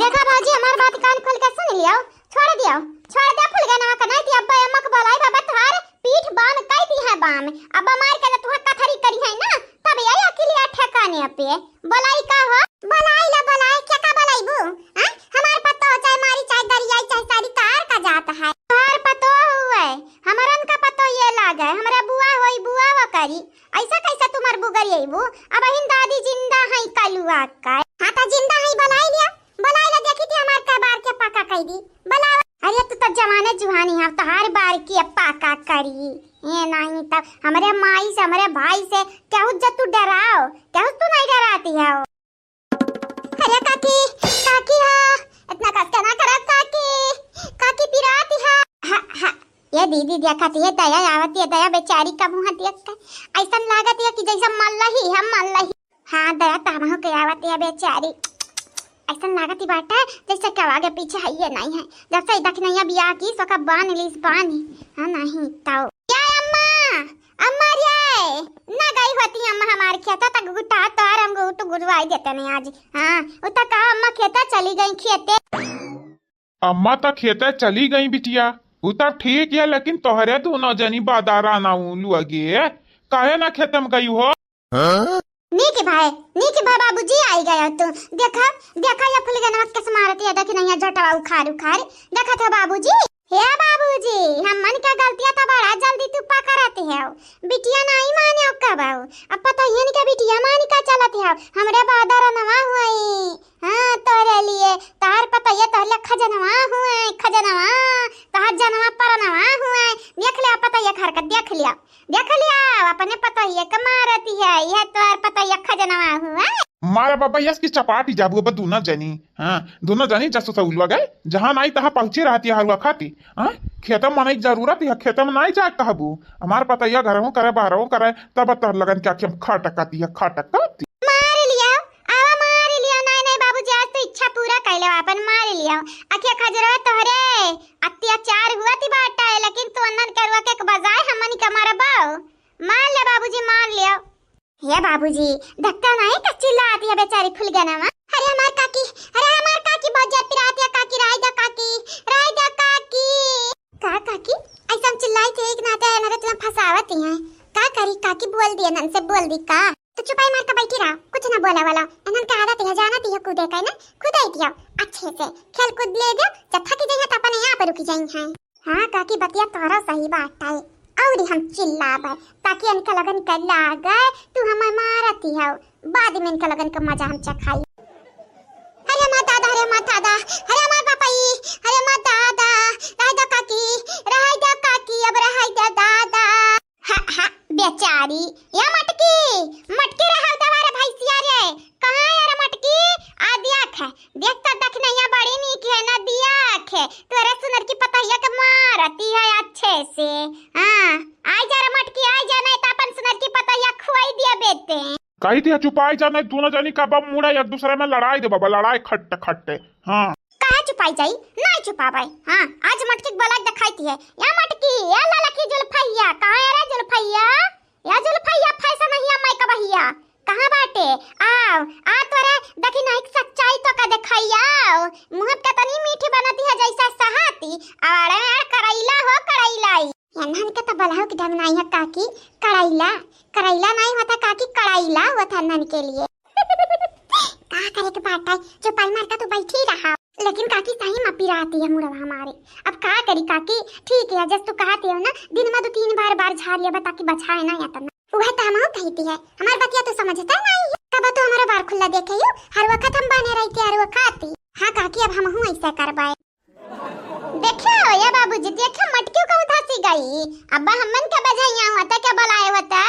देखा भौजी, हमार बात कान खोल के सुन लियो, छोड़ दियो, छोड़ दे फुलगेना के, नहीं ती अब्बा अम्मा के बोलाई बाबा, तोहार पीठ बाम कई दी है बाम, अब्बा मार के तुहा कथरी करी है ना, तब ये अकिलिया ठेकाने पे। बोलाई का हो? बोलाई ला बोलाई, क्या का बोलाईबू? हाँ? हमार पतो चाहे मारी, चाहे गरियाई, चाहे सारी कार का जात है। तोहार पतो हुए, हमरन का पतो ये लागे, हमरा बुआ होई, बुआ वो करी। ऐसा कैसे तुम्हार बुगरी अइबू? अबहिन दादी जिंदा हई कलुआ का। हाँ, त जिंदा हई, बोलाई लिया, बोलाई ला, देखी थी हमार कबार के पका कई दी, बोलाओ। अरे, तू त जवाने जुहानी है, तोहार बार की पका करी। ये नहीं तब हमरे माई से, हमरे भाई से केहू ज तू डराओ, केहू तू नहीं डराती हो। अरे काकी, काकी हो, इतना कस के ना करा काकी, काकी पिराती है। हा, हा, ये दीदी देखत है, दया आवत है, दया बेचारी का मुँह देख के ऐसन लागत है कि जैसे मल्लही है, मल्लही। हाँ, दया तमहू के आवत है बेचारी, ऐसन लागत ही बाटे जैसे के आगे पीछे है ये नहीं है। जब से दखिनैया बियाह की, सोका बान लीस बानी। हाँ, नहीं तो। या अम्मा, अम्मा रे, ना गई होती अम्मा हमार खेता तक गुटा तोर हम गुट गुरवाई देते नहीं आज। हाँ, उ त का अम्मा खेता चली गई खेते। अम्मा त खेते चली गई बिटिया, उ त ठीक है, लेकिन तोहरे दोनों जनी बादारा ना उलू अगे, काहे ना खेते में गई हो? नीक भाई, नीक भाई बाबूजी आई गया तू। देखा, देखा या फुलगेनवा के मारत या, देखी नहीं झटवा उखाड़ उखाड़। देखत हो बाबूजी? हे बाबूजी, हमन के गलतिया त बड़ा जल्दी तू पकड़त हो। बिटिया नहीं माने कबहू। अब पतोहियन के बिटिया मानी का चलत हो। हमरे बादर नवा हुई। हाँ, तोरे लिए, तोहर पतोहिया तोहर लिए खजनवा हुए, खजनवा, तोहर जनवा परनवा हुए। देख ले पतोहिया घर का, देख लिया। देख लिया, अपने पतोहिया के मारती है, यह तोर पतोहिया खजनवा हुआ। मारा बाबा, यस की चपाटी जाबू अब दोनों जनी। हाँ, दोनों जनी जसो सउलवा गए, जहाँ नाई तहाँ पहुँचे रहती है हलवा खाती। हाँ, खेतम मनई के जरूरत है, खेतम नाई जाए कहबू। हमार पतोहिया घरवों करे, बाहरवों करे, तब तोहर लगन के आँखी में खटकती है, खटकती। मार लिया, आवा मार लिया, नहीं, नहीं बाबूजी, आज तो इच्छा पूरा कैले अपन मार लिया। अखिया खजरवा तोहरे अत्याचार हुआ थी बाटा है, लेकिन तू अन्नन करुआ के बजाय हमनी के मरबो। मार ले बाबूजी, मार लियो। हे बाबूजी, धक्का नहीं का चिल्लाती है बेचारी फुलगेनवा। अरे हमार काकी, अरे हमार काकी बहुत जोर पिराती है, काकी राय दो काकी, राय दो काकी। का काकी, ऐसा चिल्लाई थे एक नाते है ना, तुम्हें फंसावती है। का करी काकी, बोल दिया नन से बोल दी का? तो चुपाई मार के बैठी रहा, कुछ ना बोला वाला। इन्हन के आदत है, जानती है, कूदे का ना, कूदे दियो, अच्छे से खेल कूद ले दियो, जब थक जाइए तो अपने आप रुक जाई हैं। हाँ काकी, बतिया तोहरा सही बात है, और हम चिल्लाब ताकि इनका लगन के लागे तू हमें मारती हो, बाद में इनका लगन का मजा हम चखाई। अरे माँ दादा, अरे माँ दादा, अरे हमार पापाई, अरे माँ दादा, रह दो काकी, रह दो काकी, अब रह दो दादा। हा, हा, बेचारी, या मटकी, मटकी रहा दवारे भैंसिया रे, कहाँ यार मटकी? आ देख, देख तो दखिनैया बड़ी नीक है ना, देख, तोरे सुनर की पतोहिया के मारती है अच्छे से। हाँ, आई जा रे मटकी, आई जा, नहीं तो अपन सुनर की पतोहिया खुआई दिया बेटे। कही दिया चुपाई जा, नहीं दोनों जनी का बम मुड़ा एक दूसरे में लड़ाई दे बाबा, लड़ाई खट्टे खट्टे। हाँ। काहे चुपाई जाई? नाई चुपाबै। हाँ, आज मटकी के बोला देखाई थी है। या मटकी, या ललकी जुल्फैया, कहाँ है रे जुल्फैया? या जुल्फैया फैशन हिया मैं कबहिया। कहाँ बाटे? आओ, आ तोरे देखी नहीं सच्चाई। कि कड़ाई लावत हन नन के लिए। का करे के बाटे, चुपाई मार के तू बैठी रहा। लेकिन काकी सही में पिराती है मुड़वा हमारे। अब का करी काकी, ठीक है, जस तू कहती हो ना, दिन में दो तीन बार बार झारिया बता के बचाए ना या तना। वह तो हमहू कहती है, हमार बतिया तो समझता नहीं है। कब तो हमारा बार खुला देखे हो, हर वक्त हम बने रहते हर वक्त। हाँ काकी, अब हमहू ऐसा करबाए। देखो या बाबूजी, देखो मटकियो कहूँ धसी गई। अब्बा हमन के बजाइया होता, क्या बुलाए होता?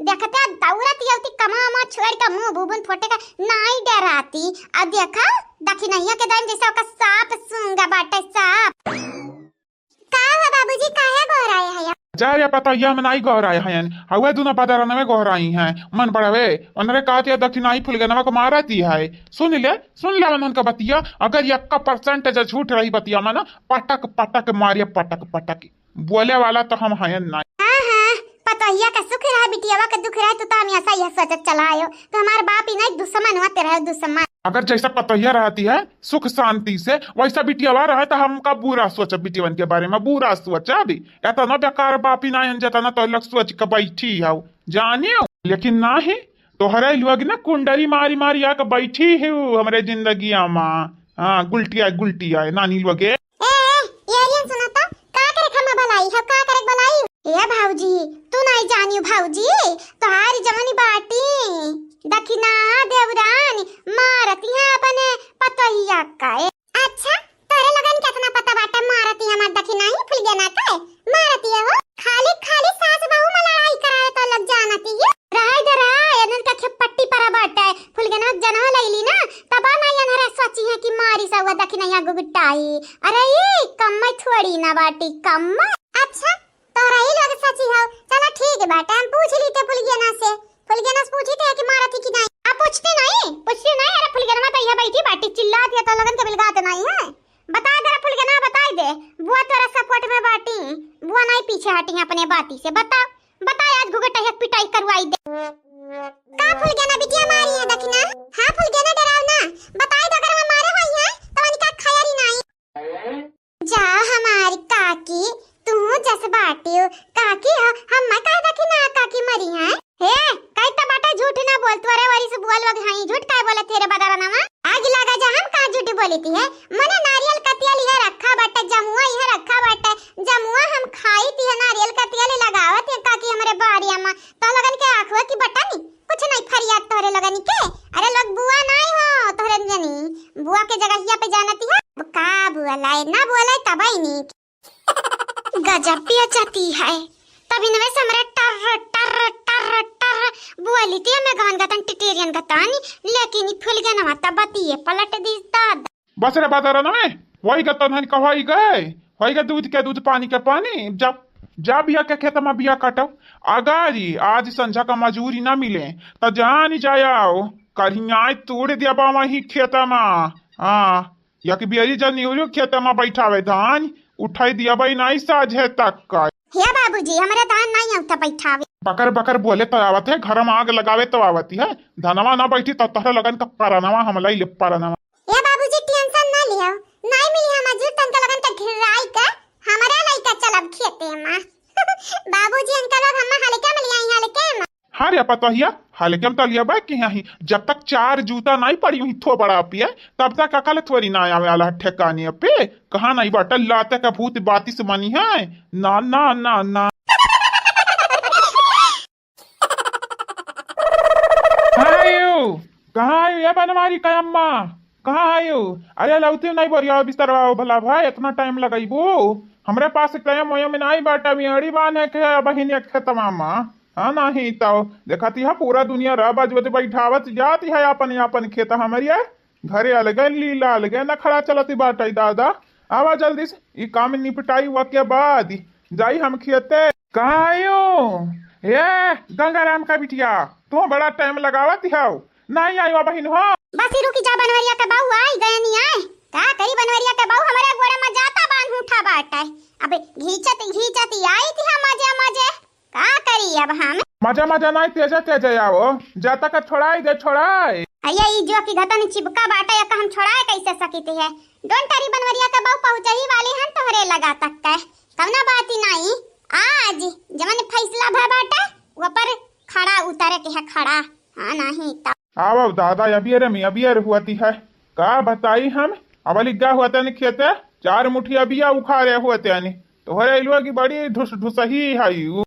देखते दौड़त यौती कमा मा छोड़ के मुंह बुबुन फोटे का नाई डराती। अब देखा दखिनहिया के दाइन जैसे ओका सांप सूंघा बाटे सांप। का हो बाबूजी, काहे गोहराए है? जा या पतोहिया में नाई गोहराए हैं, हवे दुनो बदरन में गोहराई हैं। मन बड़वे, उनरे कातिया दखिनाई फुलगनवा को मारती है। सुन ले, सुन ले उन्हन का बतिया, अगर यक्का परसेंट जे झूठ रही बतिया में ना, पटक पटक मारिया, पटक पटक। बोले वाला तो हम हयन ना। हाँ, हाँ, पतोहिया का सुख रहा, बिटियावा का दुख रहा, तू तो हमेशा यह सोचत चला आयो, तो हमार बाप ही नहीं दुश्मन हुआ, तेरा है दुश्मन। अगर जैसा पतोहिया रहती है सुख शांति से, वैसा बिटियावा रहे तो हमका बुरा सोचब, बिटियवन के बारे में बुरा सोचब। इतना बेकार बाप ही ना हन, जितना तो लोग सोच के बैठी हो, जानियो। लेकिन नहीं, तोहरे लोग ना कुंडली मारी मारी आके बैठी है हमरे जिंदगिया में। हाँ, गुलटिया, गुलटिया, नानी लोगे। ए, ए, ये एरियन सुना तो, का करे खम्मा भलाई है, का करे भलाई? ए भौजी, तू नहीं जानियो भौजी, तोहारी जवानी बाटी, दखिना देवरानी मारती है अपने पतोहिया का। ए, अच्छा, तोरे लोगन के इतना पता बाटे मारती है हमार दखिना ही फुलगेना का? मारती है हो, खाली खाली सास बहू में लड़ाई करावे तो लोग जानती है। रहे दे रहे, एनन का खेपट्टी परा बाटे। फुलगनवा जनवा लैली ना, तबा ना एनहरा सोची है कि मारी सवा दखिनैया गुगुटाई। अरे ई कम्मै थोड़ी ना बाटी, कम्मै। अच्छा, तोहरा ही लोग सोची हो। चला ठीक बाटे, हम पूछ ली थे फुलगेना से। फुलगेना से पूछी थे कि मारती कि नहीं। अब पूछती नहीं, पूछती नहीं। अरे फुलगनवा तो यह बैठी बाटी, चिल्लात या तो लोगन के बिलगात नहीं है। बता दे रे फुलगेना, बताई दे। बुआ तोरा सपोर्ट में बाटी, बुआ नहीं पीछे हटी अपने बाती से। बताओ, बताए आज घुघुटहिया के पिटाई करवाई दे। का फुलगेना बिटिया मारी है दखिना? हाँ फुलगेना डराव ना, बताई दो अगर हम मारे होई है तो उनका खैर ही नहीं। जा हमारी काकी, तू जस बाटी हो काकी हो, हम मैं कह दखिना काकी मरी है। हे, कई तो बाटा झूठ ना बोल, तोरे वरी से बुआल वग हई, झूठ काहे बोलत हे रे बदरनवा? आग लागा जा, हम कहाँ झूठ बोली थी है? मने नारियल का तेल इहे रखा बाटे, जमुआ इहे रखा बाटे, जमुआ हम खाई थी है, नारियल का तेल लगावत है काकी हमरे बारिया में, तो लगन के आँखवा की बटनी, कुछ नहीं फरियाद तोहरे लगन के। अरे लोग बुआ नहीं हो तोहरे जनी, बुआ के जगहिया पे जानती है। अब का बुआ लाए ना बोले तब ही नहीं। गजब बेइज्जती है। तब इनमें से हमरे टर, टर, टर, टर बोली थी, हमें गवन गतन टिटेरियन गतानी, लेकिन ई फुलगेनवा तब बतिये पलट दी दादा। बस रे बदरनवे, वही गतन हन कहवाई गए, वही के दूध के दूध, पानी के पानी। जब, जा बिया के खेत में बिया काटो, अगर ई आज संझा का मजूरी ना मिले, तो जान जाओ, करियाए तोड़ दिया बा वही खेत में। हाँ, या कि बियरी जन इवरियो खेत में बैठावे धान, उठाई दिया भाई नाई साझे तक का। हे बाबूजी, हमरे धान नाई उठा बैठावे। बकर बकर बोले तो आवत है, घर में आग लगावे तो आवत है। धनवा ना बैठी तो तोहरे लगन का परनवा हमला ही ले परनवा। हे बाबूजी, टेंशन ना लियो, नाई मिली हम मजूर तनका लगन का घिराई का, हमरे लइका चलब खेते में। बाबूजी, इनका लोग हम हल्के में लिया, हल्के में। हाँ रे पतोहिया, हल्के में तो लिया बा कि यहीं, जब तक चार जूता नहीं पड़ी हुई थोबड़ा पिए, तब तक अकल थोड़ी ना आवे वाला ठेकाने पे। कहाँ नहीं बाटे लाते का भूत बाती से मनी है। ना, ना, ना, ना। कहाँ आयो? कहाँ आयो? ये बनवारी का अम्मा, कहाँ आयो? अरे लौते नहीं बोरिया बिस्तरवा भला भाई, इतना टाइम लगाइबो? हमरे पास टाइम ओयो में नहीं बाटा, मियाड़ी बांधे के बहिन एक खेतवा में। हाँ, नहीं तो देखती है, पूरा दुनिया रह बजवत बैठावत जाती है अपन अपन खेत। हमरिया घरे अलगे, लीला अलगे, नखड़ा चलती बाटे दादा। आवा जल्दी से, ई काम निपटाई हुआ के बाद जाई हम खेते। कहाँ आयो? ए, गंगाराम का बिटिया, तू बड़ा टाइम लगावत हौ, नहीं आयो बहिन हो। बस ई रुकी जा, बनवरिया के बाऊ आई गए नहीं आए। का करी बनवरिया के बाऊ, हमरे गोड़े में जाता बांध उठा बाटे। अब घींचत घींचत आई थी हम मजे मजे। का करी अब हम? मजा मजा नाई, तेजा तेजा आओ, जाता का छोड़ाई दे, छोड़ाई। अये ई जो की घतन चिपका बाटे, एक हम छोड़ाए कैसे सकित है? डोंटरी बनवरिया के बाऊ पहुँचही वाली हन तोहरे लगा तक के। कवना बात ही नाई, आज जवन फैसला भय बाटे, वो पर खड़ा उतरे के है, खड़ा। हाँ, नहीं तो। आवो दादा, अबियर में अबियर होती है। का बताई हम, अबली गा होते न खेते, चार मुठिया बिया उखाड़े होते न। तोहरे इलवा की बड़ी ढुस ढुसही है यू।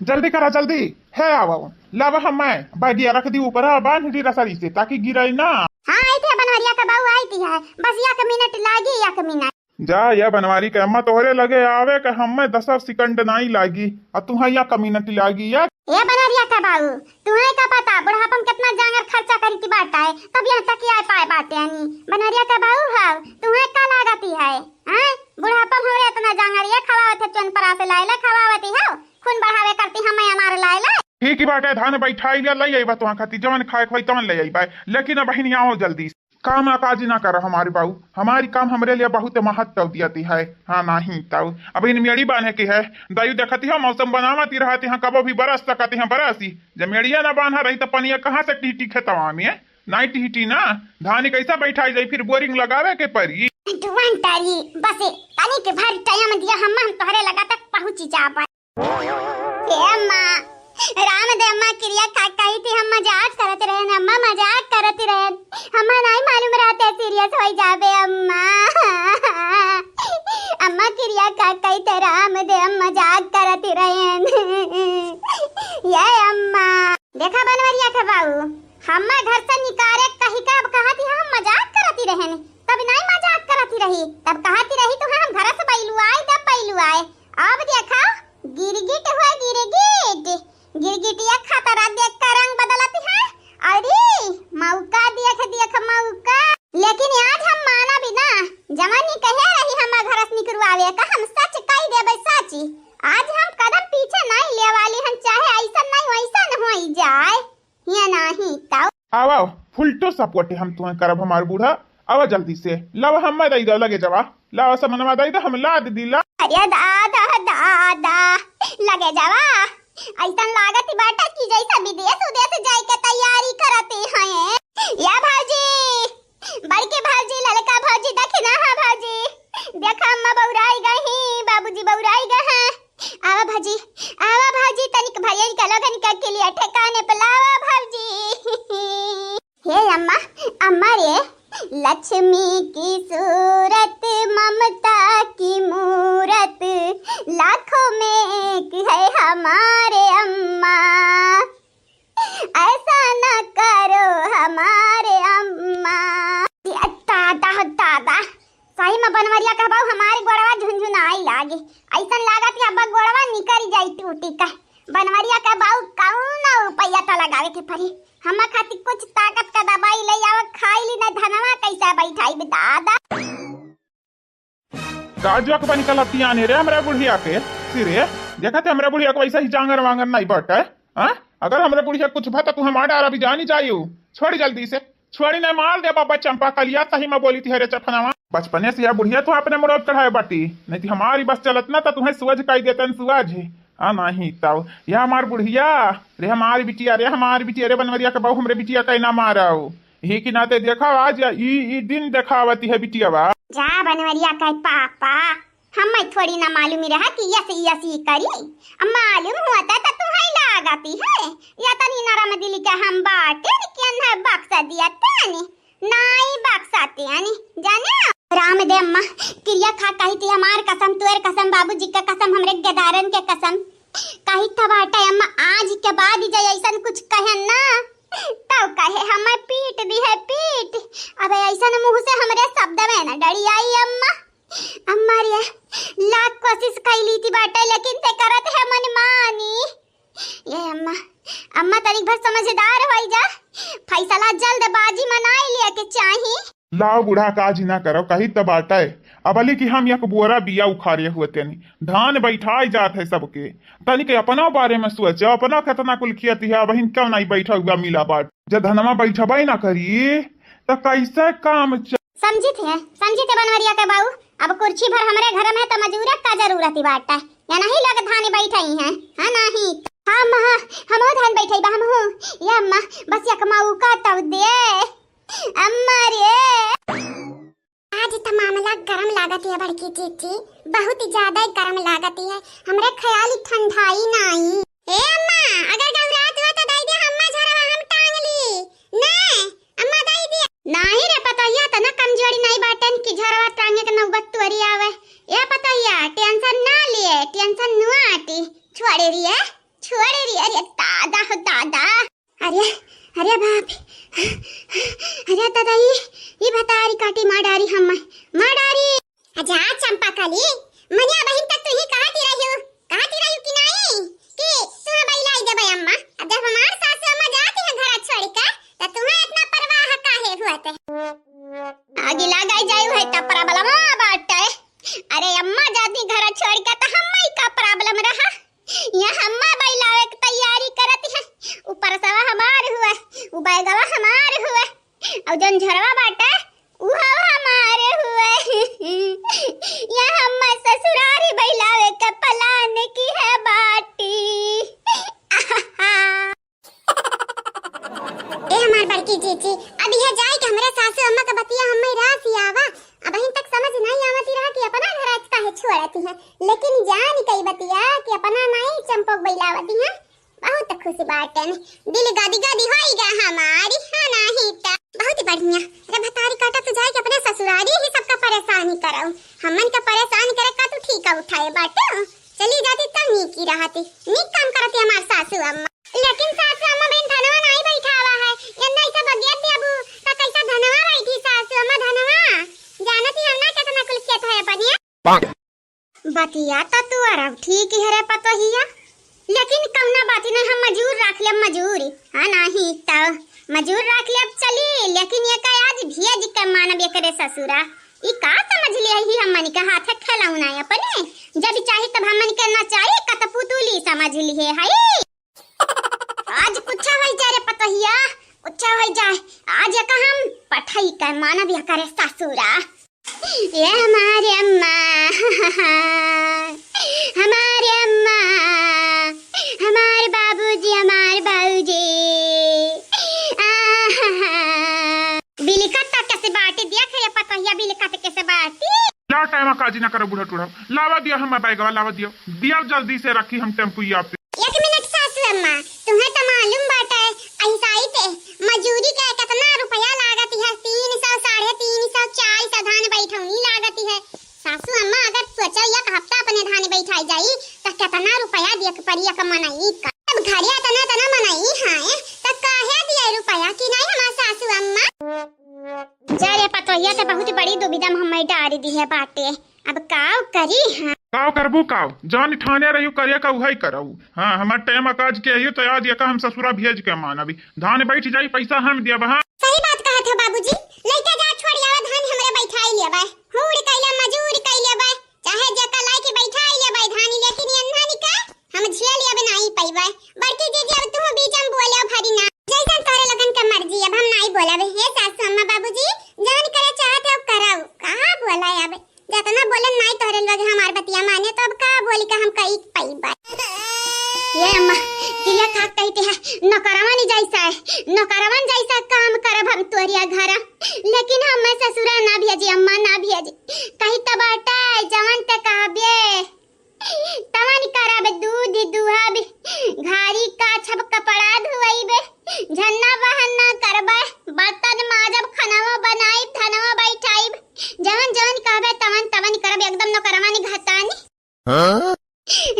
जल्दी करा, जल्दी। हे आवो, लावा हम मैं बैगिया रख दी ऊपर, बांध दी रसरी से, ताकि गिरे ना। हाँ, आई थे बनवरिया का बहू, आई थी है। बस एक मिनट लागी, एक मिनट। जा, या बनवारी के अम्मा, तोहरे लगे आवे के हम्मे दस सेकंड नाई लागी, आ तुहा या कमी नटी लागी या। ए बनवरिया का बाऊ, तुहे का पता बुढ़ापन कितना जांगर खर्चा करी की बात है, तब यहाँ तक आए पाए बाटे आनी। बनवरिया का बाऊ हव, तुहे का लागती है, हैं? बुढ़ापन हमरे इतना जांगर ये खवावत है, चोन परा से लाए ले खवावती हव, खून बढ़ावे करती हम्मे हमारे लाए ले। ठीक ही बाटे, धान बैठाई लिया, ले आइबा तुहा खाती, जवन खाए के होई तवन ले आइबा, लेकिन अब बहिनी आओ जल्दी। काम काज ना कर हमारे बाऊ, हमारी काम हमरे लिए बहुत महत्व दियती है। हाँ, नहीं तऊ अब इन मेड़ी बांधे की है। दायु देखती हो, मौसम बनावती रहती है, कबो भी बरस सकती है, बरसी। जब मेड़िया ना बांधा रही तो पनिया कहाँ से टीटी खेतवा में? नहीं टीटी ना, धान कैसा बैठाई जाई, फिर बोरिंग लगावे के पड़ी। डुअन तारी, बस तनी के भर टाइम दिया, हम, हम तोहरे लगा तक पहुँची जाबा। हे अम्मा, राम दे अम्मा, किरिया खा कही थी, हम मजाक करत रहन अम्मा, मजाक करत रहन, हम्मा नहीं मालूम रहते सीरियस हो जाबे अम्मा। अम्मा किरिया खा कही थे, राम दे अम्मा मजाक करत रहन। ये अम्मा। देखा बनवरिया के बाऊ, हम्मा घर से निकारे कही का अब कहा थी हम मजाक करत रहन, तब नहीं मजाक करत रही, तब कहा थी रही तो हम घर से बैलू आए, तब बैलू आए। अब देखा, गिरगिट हुआ, गिरगिट। गिरगिटिया खतरा देख कर रंग बदलत है। अरे, मौका देख, देख मौका। लेकिन आज हम माना बिना, जवानी कहे रही हम घर से निकरवावे का, हम सच कही देबे सच। आज हम कदम पीछे नहीं ले वाली हन, चाहे ऐसा नहीं वैसा न होई जाए। ये नाही तौ। आवा, full to support हम तुहैं करब हमार बूढ़ा। आवा जल्दी से, लावा हम्मै दई दो, लगे जावा। लावा समनवा दई दो, हम लाद दिला। अरे दादा, दादा, लगे जावा। ऐसन लागत बाटे कि जैसे विदेश उदेश जाए के तैयारी करती हैं। या भौजी, बड़की भौजी, ललका भौजी, दखिनहा भौजी, देखा अम्मा बौराई गई, बाबूजी बौराई गए हैं। आवा भौजी, आवा भौजी, तनिक भैया का लोगन का किलिया ठिकाने पे लावा भौजी। हे अम्मा, अम्मा रे। लक्ष्मी की सूरत, ममता की मूरत, लाखों में एक है हमारे अम्मा। ऐसा न करो हमारे अम्मा। ए दादा हो दादा, सही में बनवरिया का बाऊ हमारी गोड़वा झुनझुनाई लागे। ऐसन लागत कि अब गोड़वा निकल जाई टूटी का। बनवरिया का बाऊ कौन उपाय तो लगावे के पड़ी। हम खातिर कुछ ताकत का दवाई ले आवा, खाई ली ना धनवा कैसा बैठाई बे दादा। का जोक बनी कलतियाने रे हमरे बुढ़िया के सिरे। देखत है हमरे बुढ़िया के वैसे ही जांगर वांगर नहीं बटे। हाँ? अगर हमरे बुढ़िया कुछ भा त तू हमार डारा भी जानी जायू। छोड़ी जल्दी से। छोड़ी नहीं मार दे बाबा चंपा कलिया, सही में बोली थी रे चफनावा। बचपने से यह बुढ़िया तू अपने मुड़ोत चढ़ाए बाटी। नहीं थी हमारी बस चलत ना त तुम्हें सुअज काई देतन सुअज। आ नहीं तब यह हमार बुढ़िया रे, हमारी बिटिया रे, हमारी बिटिया रे, बनवरिया के बहू हमरे बिटिया का ना माराऊ। यही के नाते देखा, आज ई, ई दिन देखावती है बिटियावा। जा बनवरिया के पापा, हम्मै थोड़ी ना मालूम रहा कि यस यस ई करी। अब मालूम होता त तुहैं लागती है। या तनी नरम दिल के हम बाटे कि अन्है बक्सा दिया तनी। नाई बक्सा तनी, जाने? राम दे अम्मा, किरिया खा कही थी हमार कसम, तोर कसम, बाबूजी के कसम, हमरे गदारन के कसम। कही था बाटे अम्मा, आज के बाद जे ऐसन कुछ कहन ना, तब कहे हम्मै पीट दी है पीट। अब ऐसन मुँह से हमरे शब्द में न डरी आई अम्मा। अम्मा रे, लाख कोशिश कैली थी बाटे, लेकिन ते करत है मनमानी। ये अम्मा, अम्मा तनिक भर समझदार होई जा, फैसला जल्दबाजी में नाई लिया के चाही। लाओ बूढ़ा, काज ना करो, कही त बाटे। अबली कि हम एक बोरा बिया उखारे हुए तनी, धान बैठाई जात है सबके। तनिक अपना बारे में सोचो, अपना कितना कुल खेती है, बहिन क्यों नहीं बैठा हुआ मिला बाट। जब धनमा बैठबे ना करी, त कैसे काम च- समझित है, समझित है बनवरिया के बाऊ, अब कुर्सी भर हमरे घर में है त मजूरा का जरूरत ही बाटे, या नहीं लोग धान बैठाई हैं, हाँ नहीं। हाँ अम्मा, हाँ, हमहू धान बैठाई बा, हमहू। ये अम्मा, बस एक मौका तब दे। अम्मा रे। आज त मामला गरम लागत है बड़की जीजी, बहुत ही ज्यादा ही गरम लागत है। हमरे ख्याल ही ठंडाई ना आई। ए अम्मा, अगर घबरात हुआ तो दई दे, अम्मा झरवा हम टांग ली। नहीं, अम्मा दई दे। नहीं रे पतोहिया, तना कमजोरी नहीं बाटन कि झरवा टांगे के नौबत तोरी आवे। ए पतोहिया, tension ना लिए, tension नुआ आटी। छोड़े रिया, छोड़े रिया, अरे दादा हो दादा। अरे, अरे बाप, अरे दादा, ई, ई भतारी काटी मार डारी हम, मार डारी। अच्छा चंपा कली, मनिया बहिन तक तू ही कहती रही हो, कहती रही कि नहीं कि तुम्हें बैलाई देबे अम्मा। अब जब हमार सासू अम्मा जाती है घर छोड़ के, तो तुम्हें इतना परवाह काहे हुआ थे? आगे लगा जाई है तो problem बाटे। अरे अम्मा जाती घर छोड़ के तो हम ही का problem रहा? यहाँ अम्मा बैलावे के तैयारी करत है। ऊ परसवा हमार हुआ, ऊ बैगवा हमार हुआ, और जौन झरवा बाटे, उहो हमार हुआ। यहाँ अम्मा ससुरारी बैलावे के plan की है बाटी। ए हमार बड़की जीजी, अब यह जाए कि हमरे सासू अम्मा का बतिया हमें रास आवा। अबहिन तक समझ नहीं आवत रहा कि अपना घर आज काहे छोड़ती है, लेकिन जान कई बतिया कि अपना माई चंपक बैलावती है। बहुत खुश बाटन, दिल गद गद होई गा हमारी, हाँ नहीं त। बहुत बढ़िया। अरे भतारी काटा, तू जाए कि अपने ससुरारी ही सबका परेशानी करऊ, हमन का परेशान करे का तू ठीका उठाए बाटू। चली जाती तब नीक ही रहती, नीक काम करती हमार सासू अम्मा। लेकिन सासू अम्मा बिन धनवा नहीं बैठावा है, यन्ना ऐसा बगिया देबू, तो कैसा धनवा बैठी सासू अम्मा धनवा? जानती हम ना कितना कुल खेत है अपनिया। बतिया तो तू अरब ठीक ही रे पतोहिया, लेकिन कौना बात नहीं, हम मजूर रख लेब मजूरी। हाँ नहीं तो मजूर रख लेब चली, लेकिन ये का आज भेज के मानब एकरे ससुरा। ई का समझ ले ही हमन के हाथ खिलौना अपने, जब चाही तब हमन के नचाई कतपुतुली समझ लिए है। आज कुछ हो जाए रे पतोहिया, कुछ हो जाए, आज एक हम पठाई के मानब एकरे ससुरा। ये हमारे अम्मा, हमारे अम्मा, हमारे बाबूजी, हमारे बाबूजी। आहा। बिलकत तो कैसे बाटी दिया, खैर पतोहिया बिलकत कैसे बाटी। ला टाइम काजी ना करो बूढ़ा टूढ़ा, लावा दिया हम बैगवा, लावा दिया, दिया जल्दी से रखी हम टेम्पुया पे। एक मिनट सासू अम्मा, तुम्हें तो मालूम बाटे, ऐसा ही ते मजूरी के कितना रुपया लागत है, तीन सौ, साढ़े तीन सौ, चार सौ धान बैठौनी लागत है। सासू अम्मा अगर सोचो एक हफ्ता अपने धान बैठाई जाई, तो कितना रुपया दिए के पड़ी एक मनई का। अब घरे इतना, इतना मनई है, तो काहे दिए रुपया कि नहीं हमार सासू अम्मा? जा रे पतोहिया, तो बहुत बड़ी दुविधा में हमें डारी दी है बाटे। अब काव करी हम? काव करबू काव? जौन ठाने रही करे का उहई करऊ। हाँ, हमार टाइम काज के अहियो तो आज एका हम ससुरा भेज के मानबी। धान बैठ जाई, पैसा हम दियब। हाँ। सही बात कहत हो बाबूजी। लइका जा छोड़ आवा, धान हमरे बैठाई लेबे। हूड़ कैले, मजूर कैले बे, चाहे जेका लाइके बैठाई लेबे धान, लेकिन ये धान का हम झेल अब नाई पइबे। बड़की जीजी, अब तू बीच में बोले भरी ना, जैसन तोरे लगन के मर्जी, अब हम नाई बोलब। हे सासू अम्मा बाबूजी, जौन करे चाहत हो करऊ, कहाँ बोला अब? जतना बोले नाई तोहरे लोग हमार बतिया माने, तो अब का बोली का हम कई पइबे। ये अम्मा, किरिया खा कहते हैं, नौकरवन जैसा है, नौकरवन जैसा काम करब हम तोरिया घर, लेकिन हम ससुरा ना भेजी अम्मा, ना भेजी। कही तो बाटे, जवन ते कहबे, तवन करब, दूध दुहब, घारी काछब, कपड़ा धुआइबे, झन्ना बहन्ना करबे, बर्तन माजब, खनवा बनाइब, धनवा बैठाइब, जवन जवन कहबे तवन तवन करब, एकदम नौकरवा निघतानी। हाँ?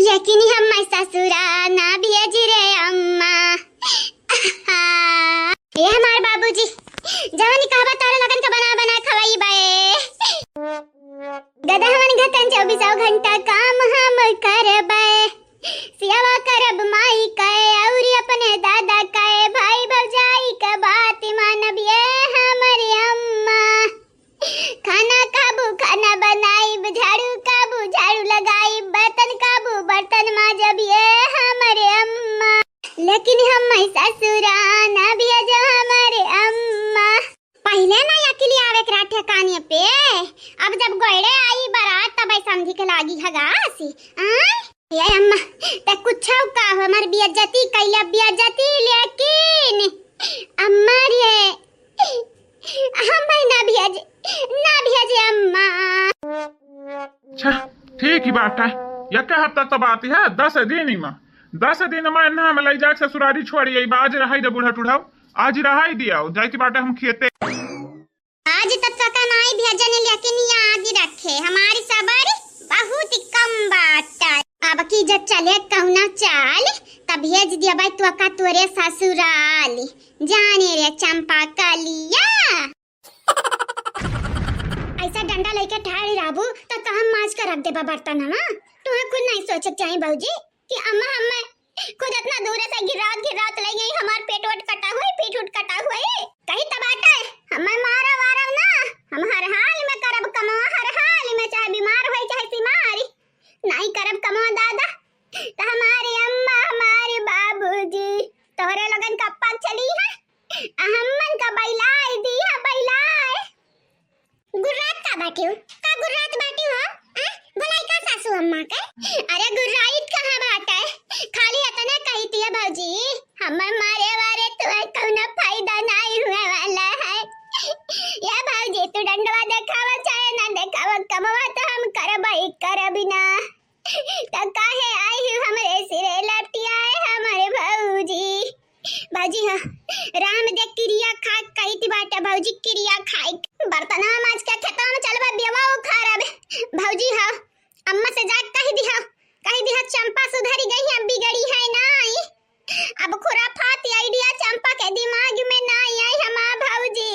लेकिन हम ससुरा ना भेज रे अम्मा। ये हमार बाबूजी, जवन कहबा तारे लगन के बना बना खवाइबे। गदहवन घतन चौबीसों घंटा काम हम करबे, सेवा करब माई के औरी अपने दादा के, भाई भौजाई के बात मानब ये हमरे अम्मा। खाना खाबू खाना बनाइब, झाड़ू खाबू झाड़ू लगाइब, बर्तन खाबू बर्तन माजब ये हमरे अम्मा। लेकिन हम ससुरा ना भेजो हमरे अम्मा। पहिले ना अकिल आवे के रहा ठेकाने पे, अब जब गोइड़े आई बारात तब समझी के लागी हगासी। आय? ये अम्मा, ते कुछ का हो, हमार बेइज्जती कैले, बेइज्जती, लेकिन अम्मा रे, हम भाई ना भेज, ना भेजे अम्मा। अच्छा, ठीक ही बात है, एक हफ्ता तो बात है, दस दिन ही में। दस दिन में ना हम लई जाके ससुरारी छोड़ी, यही बाज रहाई दे बूढ़ा टूढ़ा, आज रहाई दिया, जाइत बाटे हम खेते। आज तक तका नाई भेजन, लेकिन याद रखे, हमारी सबर बहुत कम बाटे। अब की जब चले कौना चाल, तब भेज दिया भाई तोका तोरे ससुराल, जाने रे चंपा कलिया। ऐसा डंडा लेके ठाड़ी रहबू, तो, तो हम माज के रख देबा बर्तन, हम तुहे कुछ नहीं सोचे के चाही भौजी, कि अम्मा हमें खुद इतना दूर से गिरात गिरात ले गई, हमार पेट वट कटा हुए, पीठ उठ कटा हुए, कही तब आटे, हमें मारा वारा ना, हम हर हाल में करब कमवा, हर हाल में, चाहे बीमार होई, चाहे सिमारी, नहीं करब कमवा दादा, तो हमारी अम्मा, हमारे बाबूजी, तोहरे लोगन का पग चली है, आ हमन का बैलाए दी है, बैलाए। गुर्रात का बाटियो? का गुर्रात बाटियो हो? आ? भलाई का सासू अम्मा के? अरे गुर्राइत कहाँ बाटे? खाली इतने कहितिया भौजी, हमर मारे वारे तो कौनो फायदा नहीं हुए वाला है। या भौजी तू डंडवा देखावा चाहे ना देखावा, कमवा तो हम करबई करब ना। तो काहे आई हूँ हमरे सिरे लपटियाए हमरे भौजी? भौजी हो, राम दे किरिया खाए कहित बाटे भौजी, किरिया खाए। बर्तनवा माज के खेतवा में चलबा बेवा उखाड़ब। भौजी हो, अम्मा से जाके कह दिहा, कह दिहा चंपा सुधरी गई है, बिगड़ी है नाई। अब खुराफात आइडिया चंपा के दिमाग में नाई आई हमार भौजी।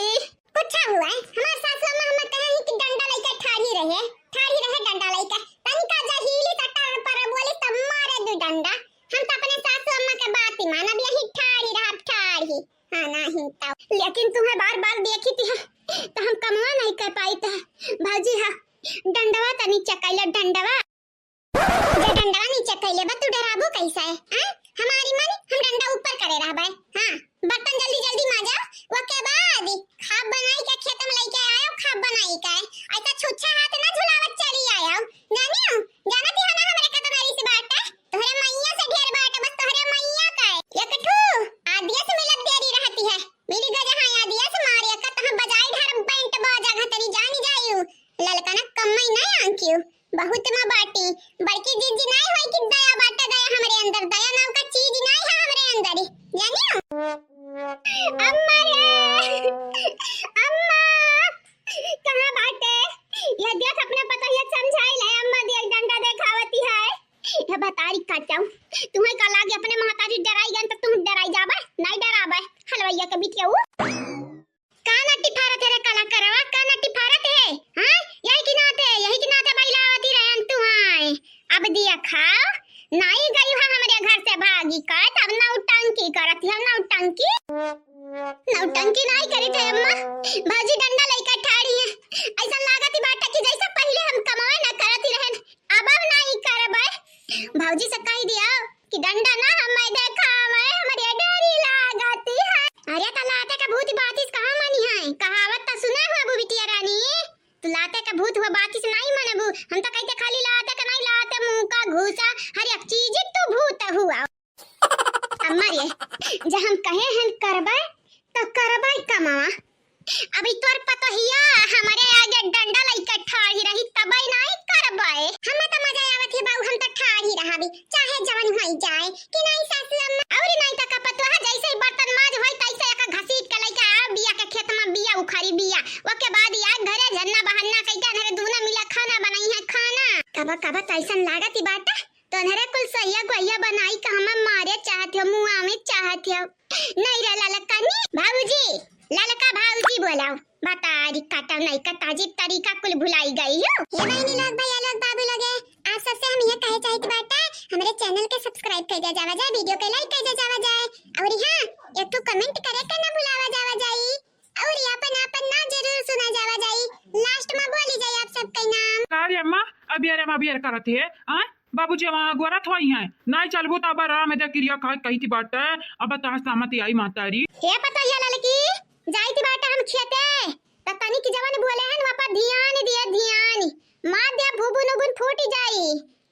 कुछ हुआ है, हमार सासू अम्मा हमें कहे ही कि डंडा लेके ठाढ़ी रहे, ठाढ़ी रहे डंडा लेके। तनिका जहीली सटान पर बोली तब मारे दू डंडा। हम तो अपने सासू अम्मा के बात ही मानब, यही ठाढ़ी रहब, ठाढ़ी। हाँ, नहीं तो। लेकिन तुम्हें बार बार देखी थी, तो हम कमवा नहीं कर पाई थे। भौजी, हाँ, डंडवा तनी चकैले, डंडवा। जे डंडवा नीचे कैले बा, तू डराबो कैसे है? हाँ? हमारी मानी, हम डंडा ऊपर करे रहबे। हाँ, बर्तन जल्दी जल्दी माजा, ओके बाद खाब बनाई के खेत में लेके आयो, खाब बनाई के। ऐसा छुच्छा हाथ ना झुलावत चली आयो। जानियो, जानत ही हो ना हमरे कतना रिस बाटे? तोहरे मैया से ढेर बाटे, बस तोहरे मैया का। एक ठू आदिया से मिलत देरी रहती है। मिली गजा हाँ आदिया से मारिया का तहाँ बजाई ढार बैंट बाजा घतरी जानी जायू। ललका ना कम्मई ना आंकियो। बहुत मा बाटी, बड़की जिज्जी नाई होई कि दया बाटा दया हमरे अंदर, दया नाम का चीज नाई है हमरे अंदर, जानियो? अम्मा रे, अम्मा, कहाँ बाटे? ये देख अपने पतोहिया समझाई ले, अम्मा दिया डंडा देखावती है। ये बतारी काटाऊ, तुम्हें का लागे अपने महतारी डराई गन तो तुम डराई जाबे, नहीं डराबे, हलवैया के बिटिया ऊ। का नट्टी फारत है रे कलाकारवा, का नट्टी फारत है? हाँ? यही की नाते, यही की नाते बैलावती रहन तू आए। अब दिया खाओ, नाई गई हो हमरे घर से भागी का, तब नौटंकी करत है, नौटंकी। नौटंकी नाई करी थे अम्मा, भौजी डंडा लइका ठाड़ी है। ऐसा लागत ही बाटा कि जैसे पहले हम कमाए ना करत ही रहन, अब हम नाई करबे। भौजी से कह दिया कि डंडा ना हमें देखावे, हमरे डरी लागती है। अरे त लाते का भूत बातिस कहाँ मनी है? कहावत त सुना हुआ बू बिटिया रानी, तू लाते का भूत हुआ बातिस नहीं मनबू। हम तो कहते खाली लाते का नहीं, लाते मुंह का घूसा, हर एक चीज तू भूत हुआ। अम्मा रे, जब हम कहे हैं करबे, तो करबे कमावा। अभी तोर पतोहिया हमरे आगे डंडा लइके ठाढ़ी रही, तबे नाई करबे। हमें तो मजा आवत है बाऊ, हम तो ठाढ़ी रहबी, चाहे जवन होई जाए, कि नाई सासू अम्मा? और नाई तो का पतोहा जैसे ही बर्तन माज होई, तैसे एक घसीट के लइके आ बिया के खेत में बिया उखाड़ी बिया। ओके बाद या घरे झन्ना बहन्ना कइके अनहरे दूनो मिला खाना बनाई है, खाना। कबा कबा तो ऐसन लागत ही बाटा, तो अनहरे कुल सहिया गोहिया बनाई के हमें मारे चाहत हो, मुआवे चाहत हो। नहीं रे ललका नी, भाऊजी, ललका भाऊजी बोलाओ। बतारी काटा नहीं का ताजीब तरीका कुल भुलाई गई हो। हे बहनी लोग, भैया लोग, बाबू लोग, आप सबसे हम ये कहे चाहित बाटा, हमरे channel के subscribe कर दिया जावा जाए, video के like कर दिया जावा जाए, और हाँ, एक ठो comment करे के ना भुलावा जावा जाई, और ये अपन अपन ना जरूर सुना जावा जाई। Last में बोली जाई आप सबके नाम। का रे अम्मा, अबियर अम्मा अबियर करत है, हाँ? बाबूजी वहाँ गोरत होई हैं, नाई चलबू त अब राम दे किरिया खाए कहित बाटे, अब तहाँ सहमति आई महतारी। हे पतोहिया ललकी, जाइत बाटे हम खेते, त तनी की जवन बोले हन, वहाँ पर ध्यान दिए, ध्यान। मार दे, भूबुन उबुन फूट जाई।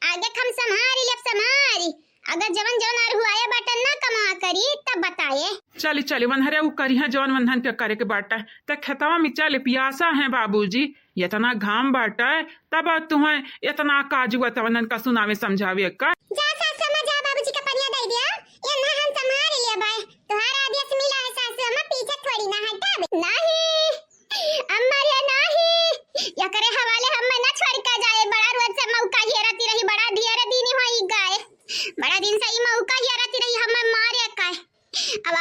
आगे हम संभारी लेब, संभारी। अगर जवन जवन अरहुआए बाटे ना कमा करी, तब बताए। चली, चली, वनहरे उ करिहे जवन वनहन के करे के बाटे। त खेतवा में चले, पियासा है बाबूजी। इतना घाम बाटे, तब तुहें इतना काजुआ तवनन का सुनावे समझावे का। जा सासू अम्मा जा, बाबूजी का पनिया दे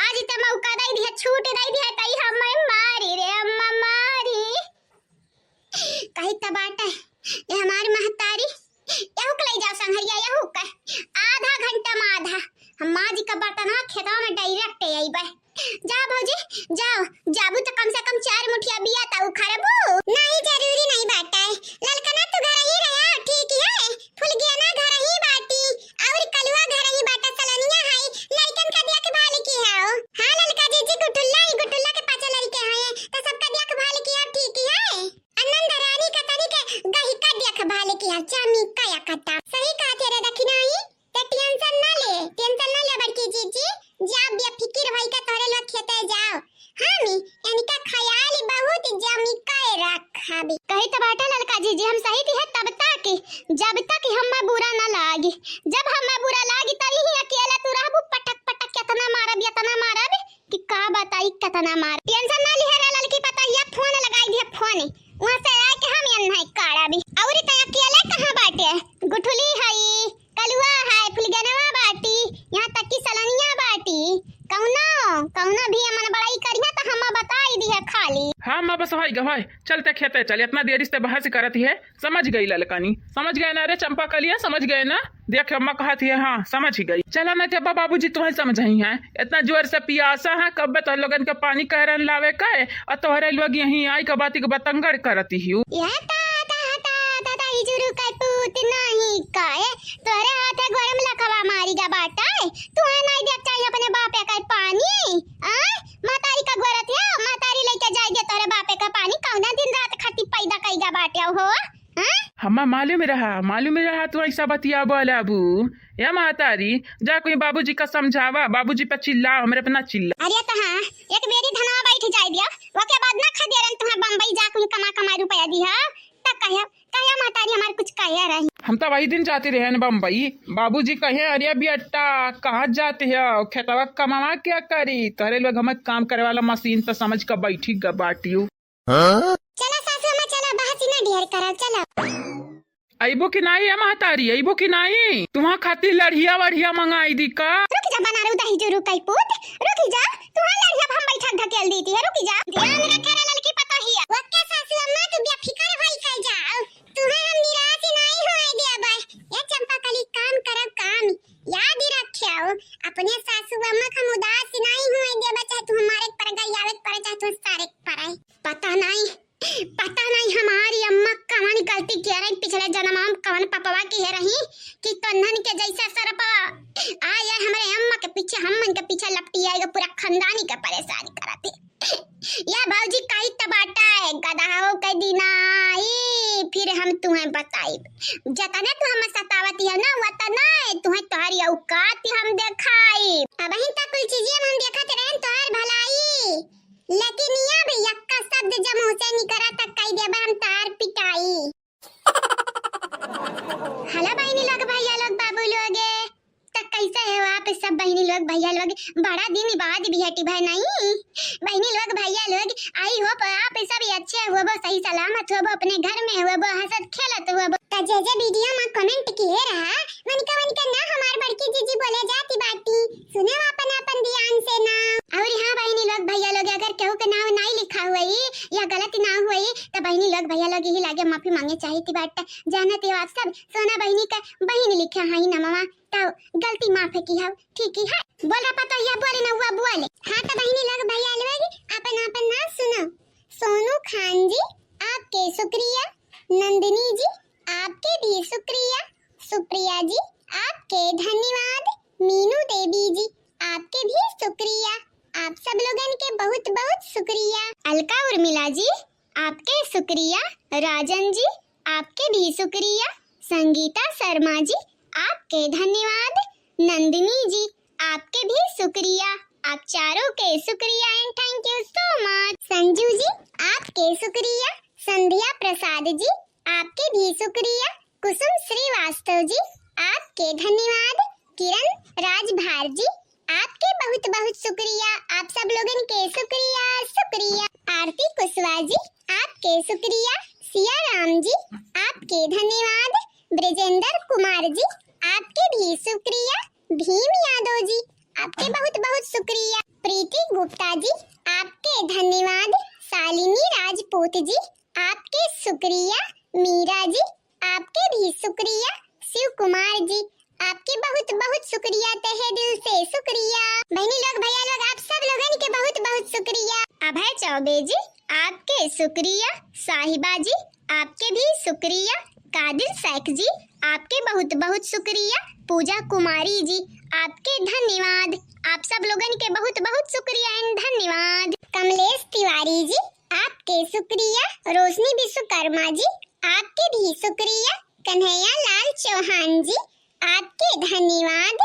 आज त मौका दइ दिहे, छूट दइ दिहे, तई हम्मे मारी रे अम्मा मारी। कही त बाटे, ये हमारी महतारी, यहू के लइ जाओ संघरिया, यहू के। आधा घंटा में आधा। हम माजी का बर्तनवा खेतवा में direct अइबे। जा भौजी, जाओ, जाबू त कम से कम चार मुठिया बिया त उखरबू। नहीं, जरूरी नहीं बाटे। ललकना तू घर ही रहा, ठीक है? फुलगिया ना घर ही बाटी, और कलुआ घर ही बाटा, सलनिया है, लइकन का देखभाल की है। हाँ, ललका जीजी गुटुल्ला ही, गुटुल्ला के पाछे लड़के हैं, तो सबका देखभाल की है, ठीक है? अनंद रानी का तनी के गही का देखभाल की है, जामी का या कटा। सही कहा तेरे दखिनाई, ते tension ना ले, tension ना ले बड़की जीजी, जा बेफिकिर भई का तोहरे लोग खेते जाओ। हम इनका ख्याल बहुत जमी के रखबी। कही त बाटे ललका जीजी, हम सही दिहे तब तक, जब तक हम्मे बुरा ना लागी। जब हम्मे बुरा लागी, तब ही अकेला तू रहबू, पटक पटक केतना मारब, एतना मारब कि का बताई केतना मारब। Tension ना लिहे रे ललकी पतोहिया, phone लगाई दिहे phone, वहाँ से आके हम एन्हे काढ़बी। और त अकेले कहाँ बाटे, गुठुली हई, कलुआ है, फुलगनवा बाटी, यहाँ तक कि सलनिया बाटी। कौनो, कौनो भी अमन बड़ाई करिहा त हम बताई दिहे खाली। हाँ माँ, बस होई ग, होई। चलते खेते चल, इतना देरी से बहस करत है। समझ गई ललकनी, समझ गए ना रे चंपा कलिया, समझ गए ना? देख अम्मा कहत है, हाँ समझ ही गई। चला ना कि अब्बा बाबूजी तुम्हें समझाई हैं, इतना जोर से पियासा है, कब तोहरे लोगन के पानी कह रहन लावे का, और तोहरे लोग यहीं आई के बाती के बतंगड़ करती ही। या ता, ता, ता, ता, ता, इजुरु के पूत नहीं काए, तोहरे हाथे गोरे में लखवा मारी गा बाटा है। तू है नहीं देख चाहिए अपने बापे का पानी, आय? महतारी का गोरत है, महतारी लेके जाई दे तोहरे बापे का पानी, कौना दिन रात खाती पैदा कई गा बाटे हो, हाँ? हम्मा मालूम रहा, मालूम रहा तू ऐसा बतिया बोलाबू। या महतारी, जा कोई बाबूजी का समझावा, बाबूजी पे चिल्ला, हमरे पे ना चिल्ला। अरे त हाँ, एक बेरी धनवा बैठ जाए दिया, ओके बाद ना खदेरन तुम्हें बम्बई जा कोई कमा कमा रुपया दिहा, तब कहे, कहे महतारी हमार कुछ कहे रही। हम तो वही दिन जाते रहे न बम्बई, बाबूजी कहे, "अरे बेटा, कहाँ जाते हो? खेतवा कमावा क्या करी? तोहरे लोग हमें काम करे वाला मशीन तो समझ के बैठी ग-, बाटियो।" हाँ? चला सासू अम्मा, चला, बहसी ना ढेर करा, चला। अइबो कि नाई ए महतारी, अइबो कि नाई? तुहाँ खातिर लड़िया वड़िया मंगाई दी का? रुक जा बनारू दही जुरू कई पूत, रुक जा, तुहाँ लड़िया हम बैठक ढकेल देती है, रुक जा। ध्यान रखे रे ललकी पतोहिया। ओके सासू अम्मा, तू बेफिकर होई के जाओ, तुहाँ हम निराश नाई होए देबे। ये चंपा कली काम करब काम, याद ही रख्याओ, अपने सासू अम्मा का हम उदास नाई होए देबे, चाहे तू हमारे पर गई आवे पर, चाहे तू सारे पर। पता नाई, पता नाई हमारी अम्मा कवन गलती किहे रही, पिछले जन्म में कवन पपवा किहे रही कि तन्हन के जैसा सरपवा आए, आए हमरे अम्मा के पीछे, हमन के पीछे लपटी आएगा, पूरा खानदानी के परेशान करती। या भौजी कही त बाटा है, गदहो के दिनाई, फिर हम तुहें बताइब। जतने तू हमें सतावती है ना, वतने तुहें तोहरी औकात हम देखाइब। अबहिन तक कुल चीजें हम देखत रहन तोहर भलाई। लेकिन या भी यक्का शब्द जब मुँह से निकरा त कई देबे हम तार पिटाई। हेलो बहिनी लोग, भैया लोग, बाबू लोग, त कैसे हो आप सब बहिनी लोग, भैया लोग? बड़ा दिन बाद भेटी भय नहीं बहिनी लोग, भैया लोग। I hope आप सब अच्छे होबो, सही सलामत होबो, अपने घर में होबो, हंसत खेलत होबो। त जे जे video में comment किहे रहा, वनका वनका ना हमार बड़की जीजी बोले जाती बाटी। सुने आपन आपन ध्यान से ना। और हाँ बहिनी लोग, भैया लोग, अगर केहू के नाव नाई लिखा हुई या गलत नाव हुई, त बहिनी लोग, भैया लोग, यही लागे माफी मांगे चाहती बाटे। जानत हो आप सब, सोना बहिनी का बहिन लिखे हई नमवा, त गलती माफ किहब, ठीक ही है। बोल रे पतोहिया, बोले ना हुआ बोले। हाँ त बहिनी लोग, भैया लोग, आपन आपन नाव सुनो। सोनू खान जी, आपके शुक्रिया। नंदिनी जी, आपके भी शुक्रिया। सुप्रिया जी, आपके धन्यवाद। मीनू देवी जी, आपके भी शुक्रिया। आप सब लोगन के बहुत बहुत शुक्रिया। अलका उर्मिला जी, आपके शुक्रिया। राजन जी, आपके भी शुक्रिया। संगीता शर्मा जी, आपके धन्यवाद। नंदिनी जी, आपके भी शुक्रिया। आप चारों के शुक्रिया and thank you so much। संजू जी, आपके शुक्रिया। संध्या प्रसाद जी, आपके भी शुक्रिया। कुसुम श्रीवास्तव जी, आपके धन्यवाद। किरण राजभार जी, आपके बहुत बहुत शुक्रिया। आप सब लोगन के शुक्रिया, शुक्रिया। आरती कुशवाहा जी, आपके शुक्रिया। सिया राम जी, आपके धन्यवाद। ब्रजेंद्र कुमार जी, आपके भी शुक्रिया। भीम यादव जी, आपके बहुत बहुत शुक्रिया। प्रीति गुप्ता जी, आपके धन्यवाद। शालिनी राजपूत जी, आपके शुक्रिया। मीरा जी, आपके भी शुक्रिया। शिव कुमार जी, आपके बहुत बहुत शुक्रिया, तहे दिल से शुक्रिया। बहनी लोग, भैया लोग, आप सब लोगन के बहुत बहुत शुक्रिया। अभय चौबे जी, आपके शुक्रिया। साहिबा जी, आपके भी शुक्रिया। कादिर शेख जी, आपके बहुत बहुत शुक्रिया। पूजा कुमारी जी, आपके धन्यवाद। आप सब लोगन के बहुत बहुत शुक्रिया and धन्यवाद। कमलेश तिवारी जी, आपके शुक्रिया। रोशनी विश्वकर्मा जी, आपके भी शुक्रिया। कन्हैया लाल चौहान जी, आपके धन्यवाद।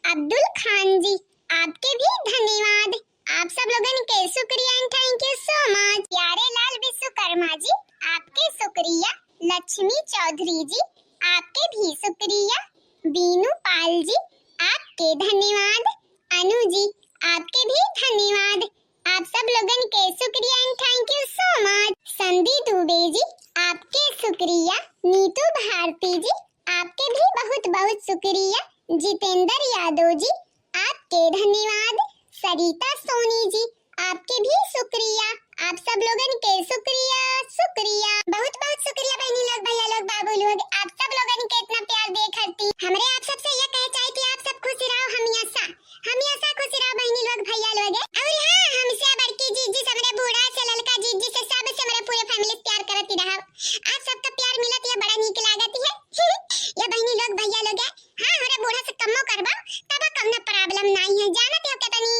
अब्दुल खान जी, आपके भी धन्यवाद। आप सब लोगन के शुक्रिया and thank you so much। प्यारे लाल विश्वकर्मा जी, आपके शुक्रिया। लक्ष्मी चौधरी जी, आपके भी शुक्रिया। बीनू पाल जी, आपके धन्यवाद। अनु जी, आपके भी धन्यवाद। आप सब लोगन के शुक्रिया and thank you so much। संधि दुबे जी, आपके शुक्रिया। नीतू भारती जी, आपके भी बहुत बहुत शुक्रिया। जितेंद्र यादव जी, आपके धन्यवाद। सरिता सोनी जी, आपके भी शुक्रिया। आप सब लोगन के शुक्रिया, शुक्रिया, बहुत बहुत शुक्रिया बहनी लोग, भैया लोग, बाबू लोग, आप सब लोगन के इतना प्यार दे खातिर। हमरे आप सबसे ये कहे चाहे कि आप सब खुश रहो हमेशा, हमेशा खुश रहो बहनी लोग, भैया लोग। और हाँ, हमसे बड़की जीजी से, हमरे बूढ़ा से, ललका जीजी से, सब से, हमरे पूरे family से प्यार करत रहो। आप सबका प्यार मिलत है, बड़ा नीक लागत है। ये बहनी लोग, भैया लोग है, हाँ, हमरे बूढ़ा से कमो करबा, तब कौनो problem नहीं है, जानत हो केतनी।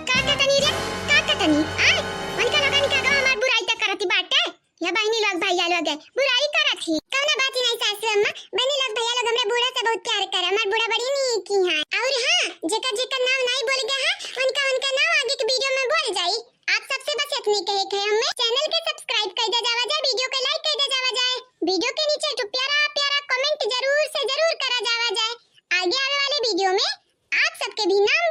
का केतनी रे, का केतनी? आय, उनका लोगन के आगे हमार बुराई तक करती बाटे। या बहनी लोग, भैया लोग है, बुराई करत ही। कौनो बात ही नहीं सासू अम्मा, बहनी लोग, भैया लोग, हमरे बूढ़ा से बहुत प्यार करे, हमार बूढ़ा बड़ी नीक ही है। और हाँ, जेकर जेकर नाम नहीं बोल गया है, उनका उनका नाम आगे के video में बोल जाई। आप सबसे बस इतने कहे के है, हमें channel के subscribe कर दे जावा जाए, video के like कर दे जावा जाए, video के नीचे एक ठो प्यारा प्यारा comment जरूर से जरूर करा जावा जाए। आगे आवे वाले video में आप सबके भी नाम